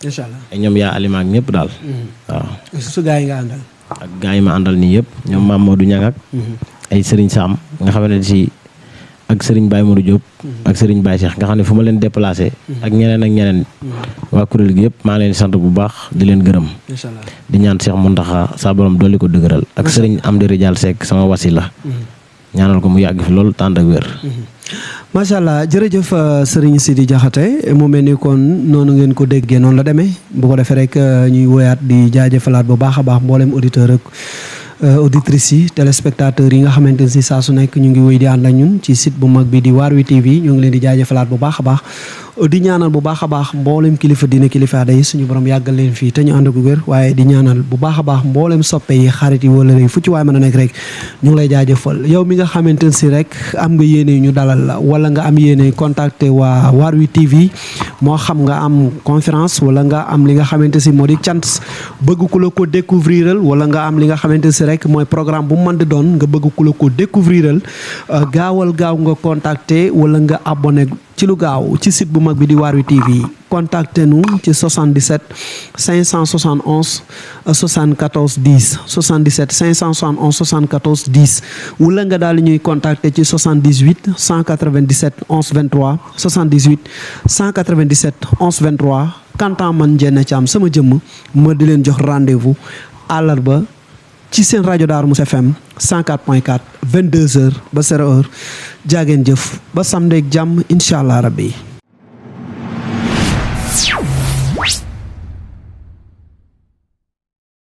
incha allah ay ñoom yaa alima ak ñëpp daal. waaw. su gaa yi nga àndal. ak gaa yi ma àndal nii yëpp ñoom maam Modou Niang ak ay Serigne Sam nga xam ne si ak Serigne Baye Modou Diop. ak Serigne Baye Cheikh nga xam ne fu ma leen déplacé. ak ñeneen. waa kuréel gi yëpp maa leen di sant bu baax di leen gërëm. incha allah di ñaan Cheikh Mountakha sa borom dolli ko dëgëral. ak Serigne Amdi Rijal Seck sama wasila. ñaanal ko mu yàgg fi loolu tànd ak wér. macha allah jërëjëf Serigne Sidi Diakhaté mu mel ni kon noonu ngeen ko déggee noonu la demee bu ko defee rek ñuy woyaat di jaajëfalaat bu baax a baax mboolem auditeur ak auditrices yi téléspectateurs yi nga xamante ne si saa su nekk ñu ngi wéy di ànd ak ñun ci site bu mag bi di Waarwi TV ñu ngi leen di jaajëfalaat bu baax a baax di ñaanal bu baax a baax mboolem kilifa dina kilifa aada yi suñu borom yàggal leen fii te ñu ànd ak wér waaye di ñaanal bu baax a baax mboolem soppe yi xarit yi wala fu ci waay mën a nekk rek ñu ngi lay jaajëfal yow mi nga xamante ne si rek am nga yéene ñu dalal la wala nga am yéene contacter waa Waarwi TV moo xam nga am conférence wala nga am li nga xamante si moo di cant bëgg ku la ko découvriral wala nga am li nga xamante si rek mooy programme bu mën di doon nga bëgg ku la ko découvriral gaawal gaaw nga contacter wala nga abonné ci lu gaaw ci site bu mag bi di Waarwi TV contactez nous ci 77 571 74 10 77 571 74 10 wala nga daal ñuy contacter ci 78 197 11 23 78 197 11 23 kantaan man Ndiéné Thiam sama jëmm ma di leen jox rendez-vous àllarba ci seen rajo Darou Mouhty FM 104.4 22h ba 0h jaageen jëf ba samedi ak jàmm incha allah rabbi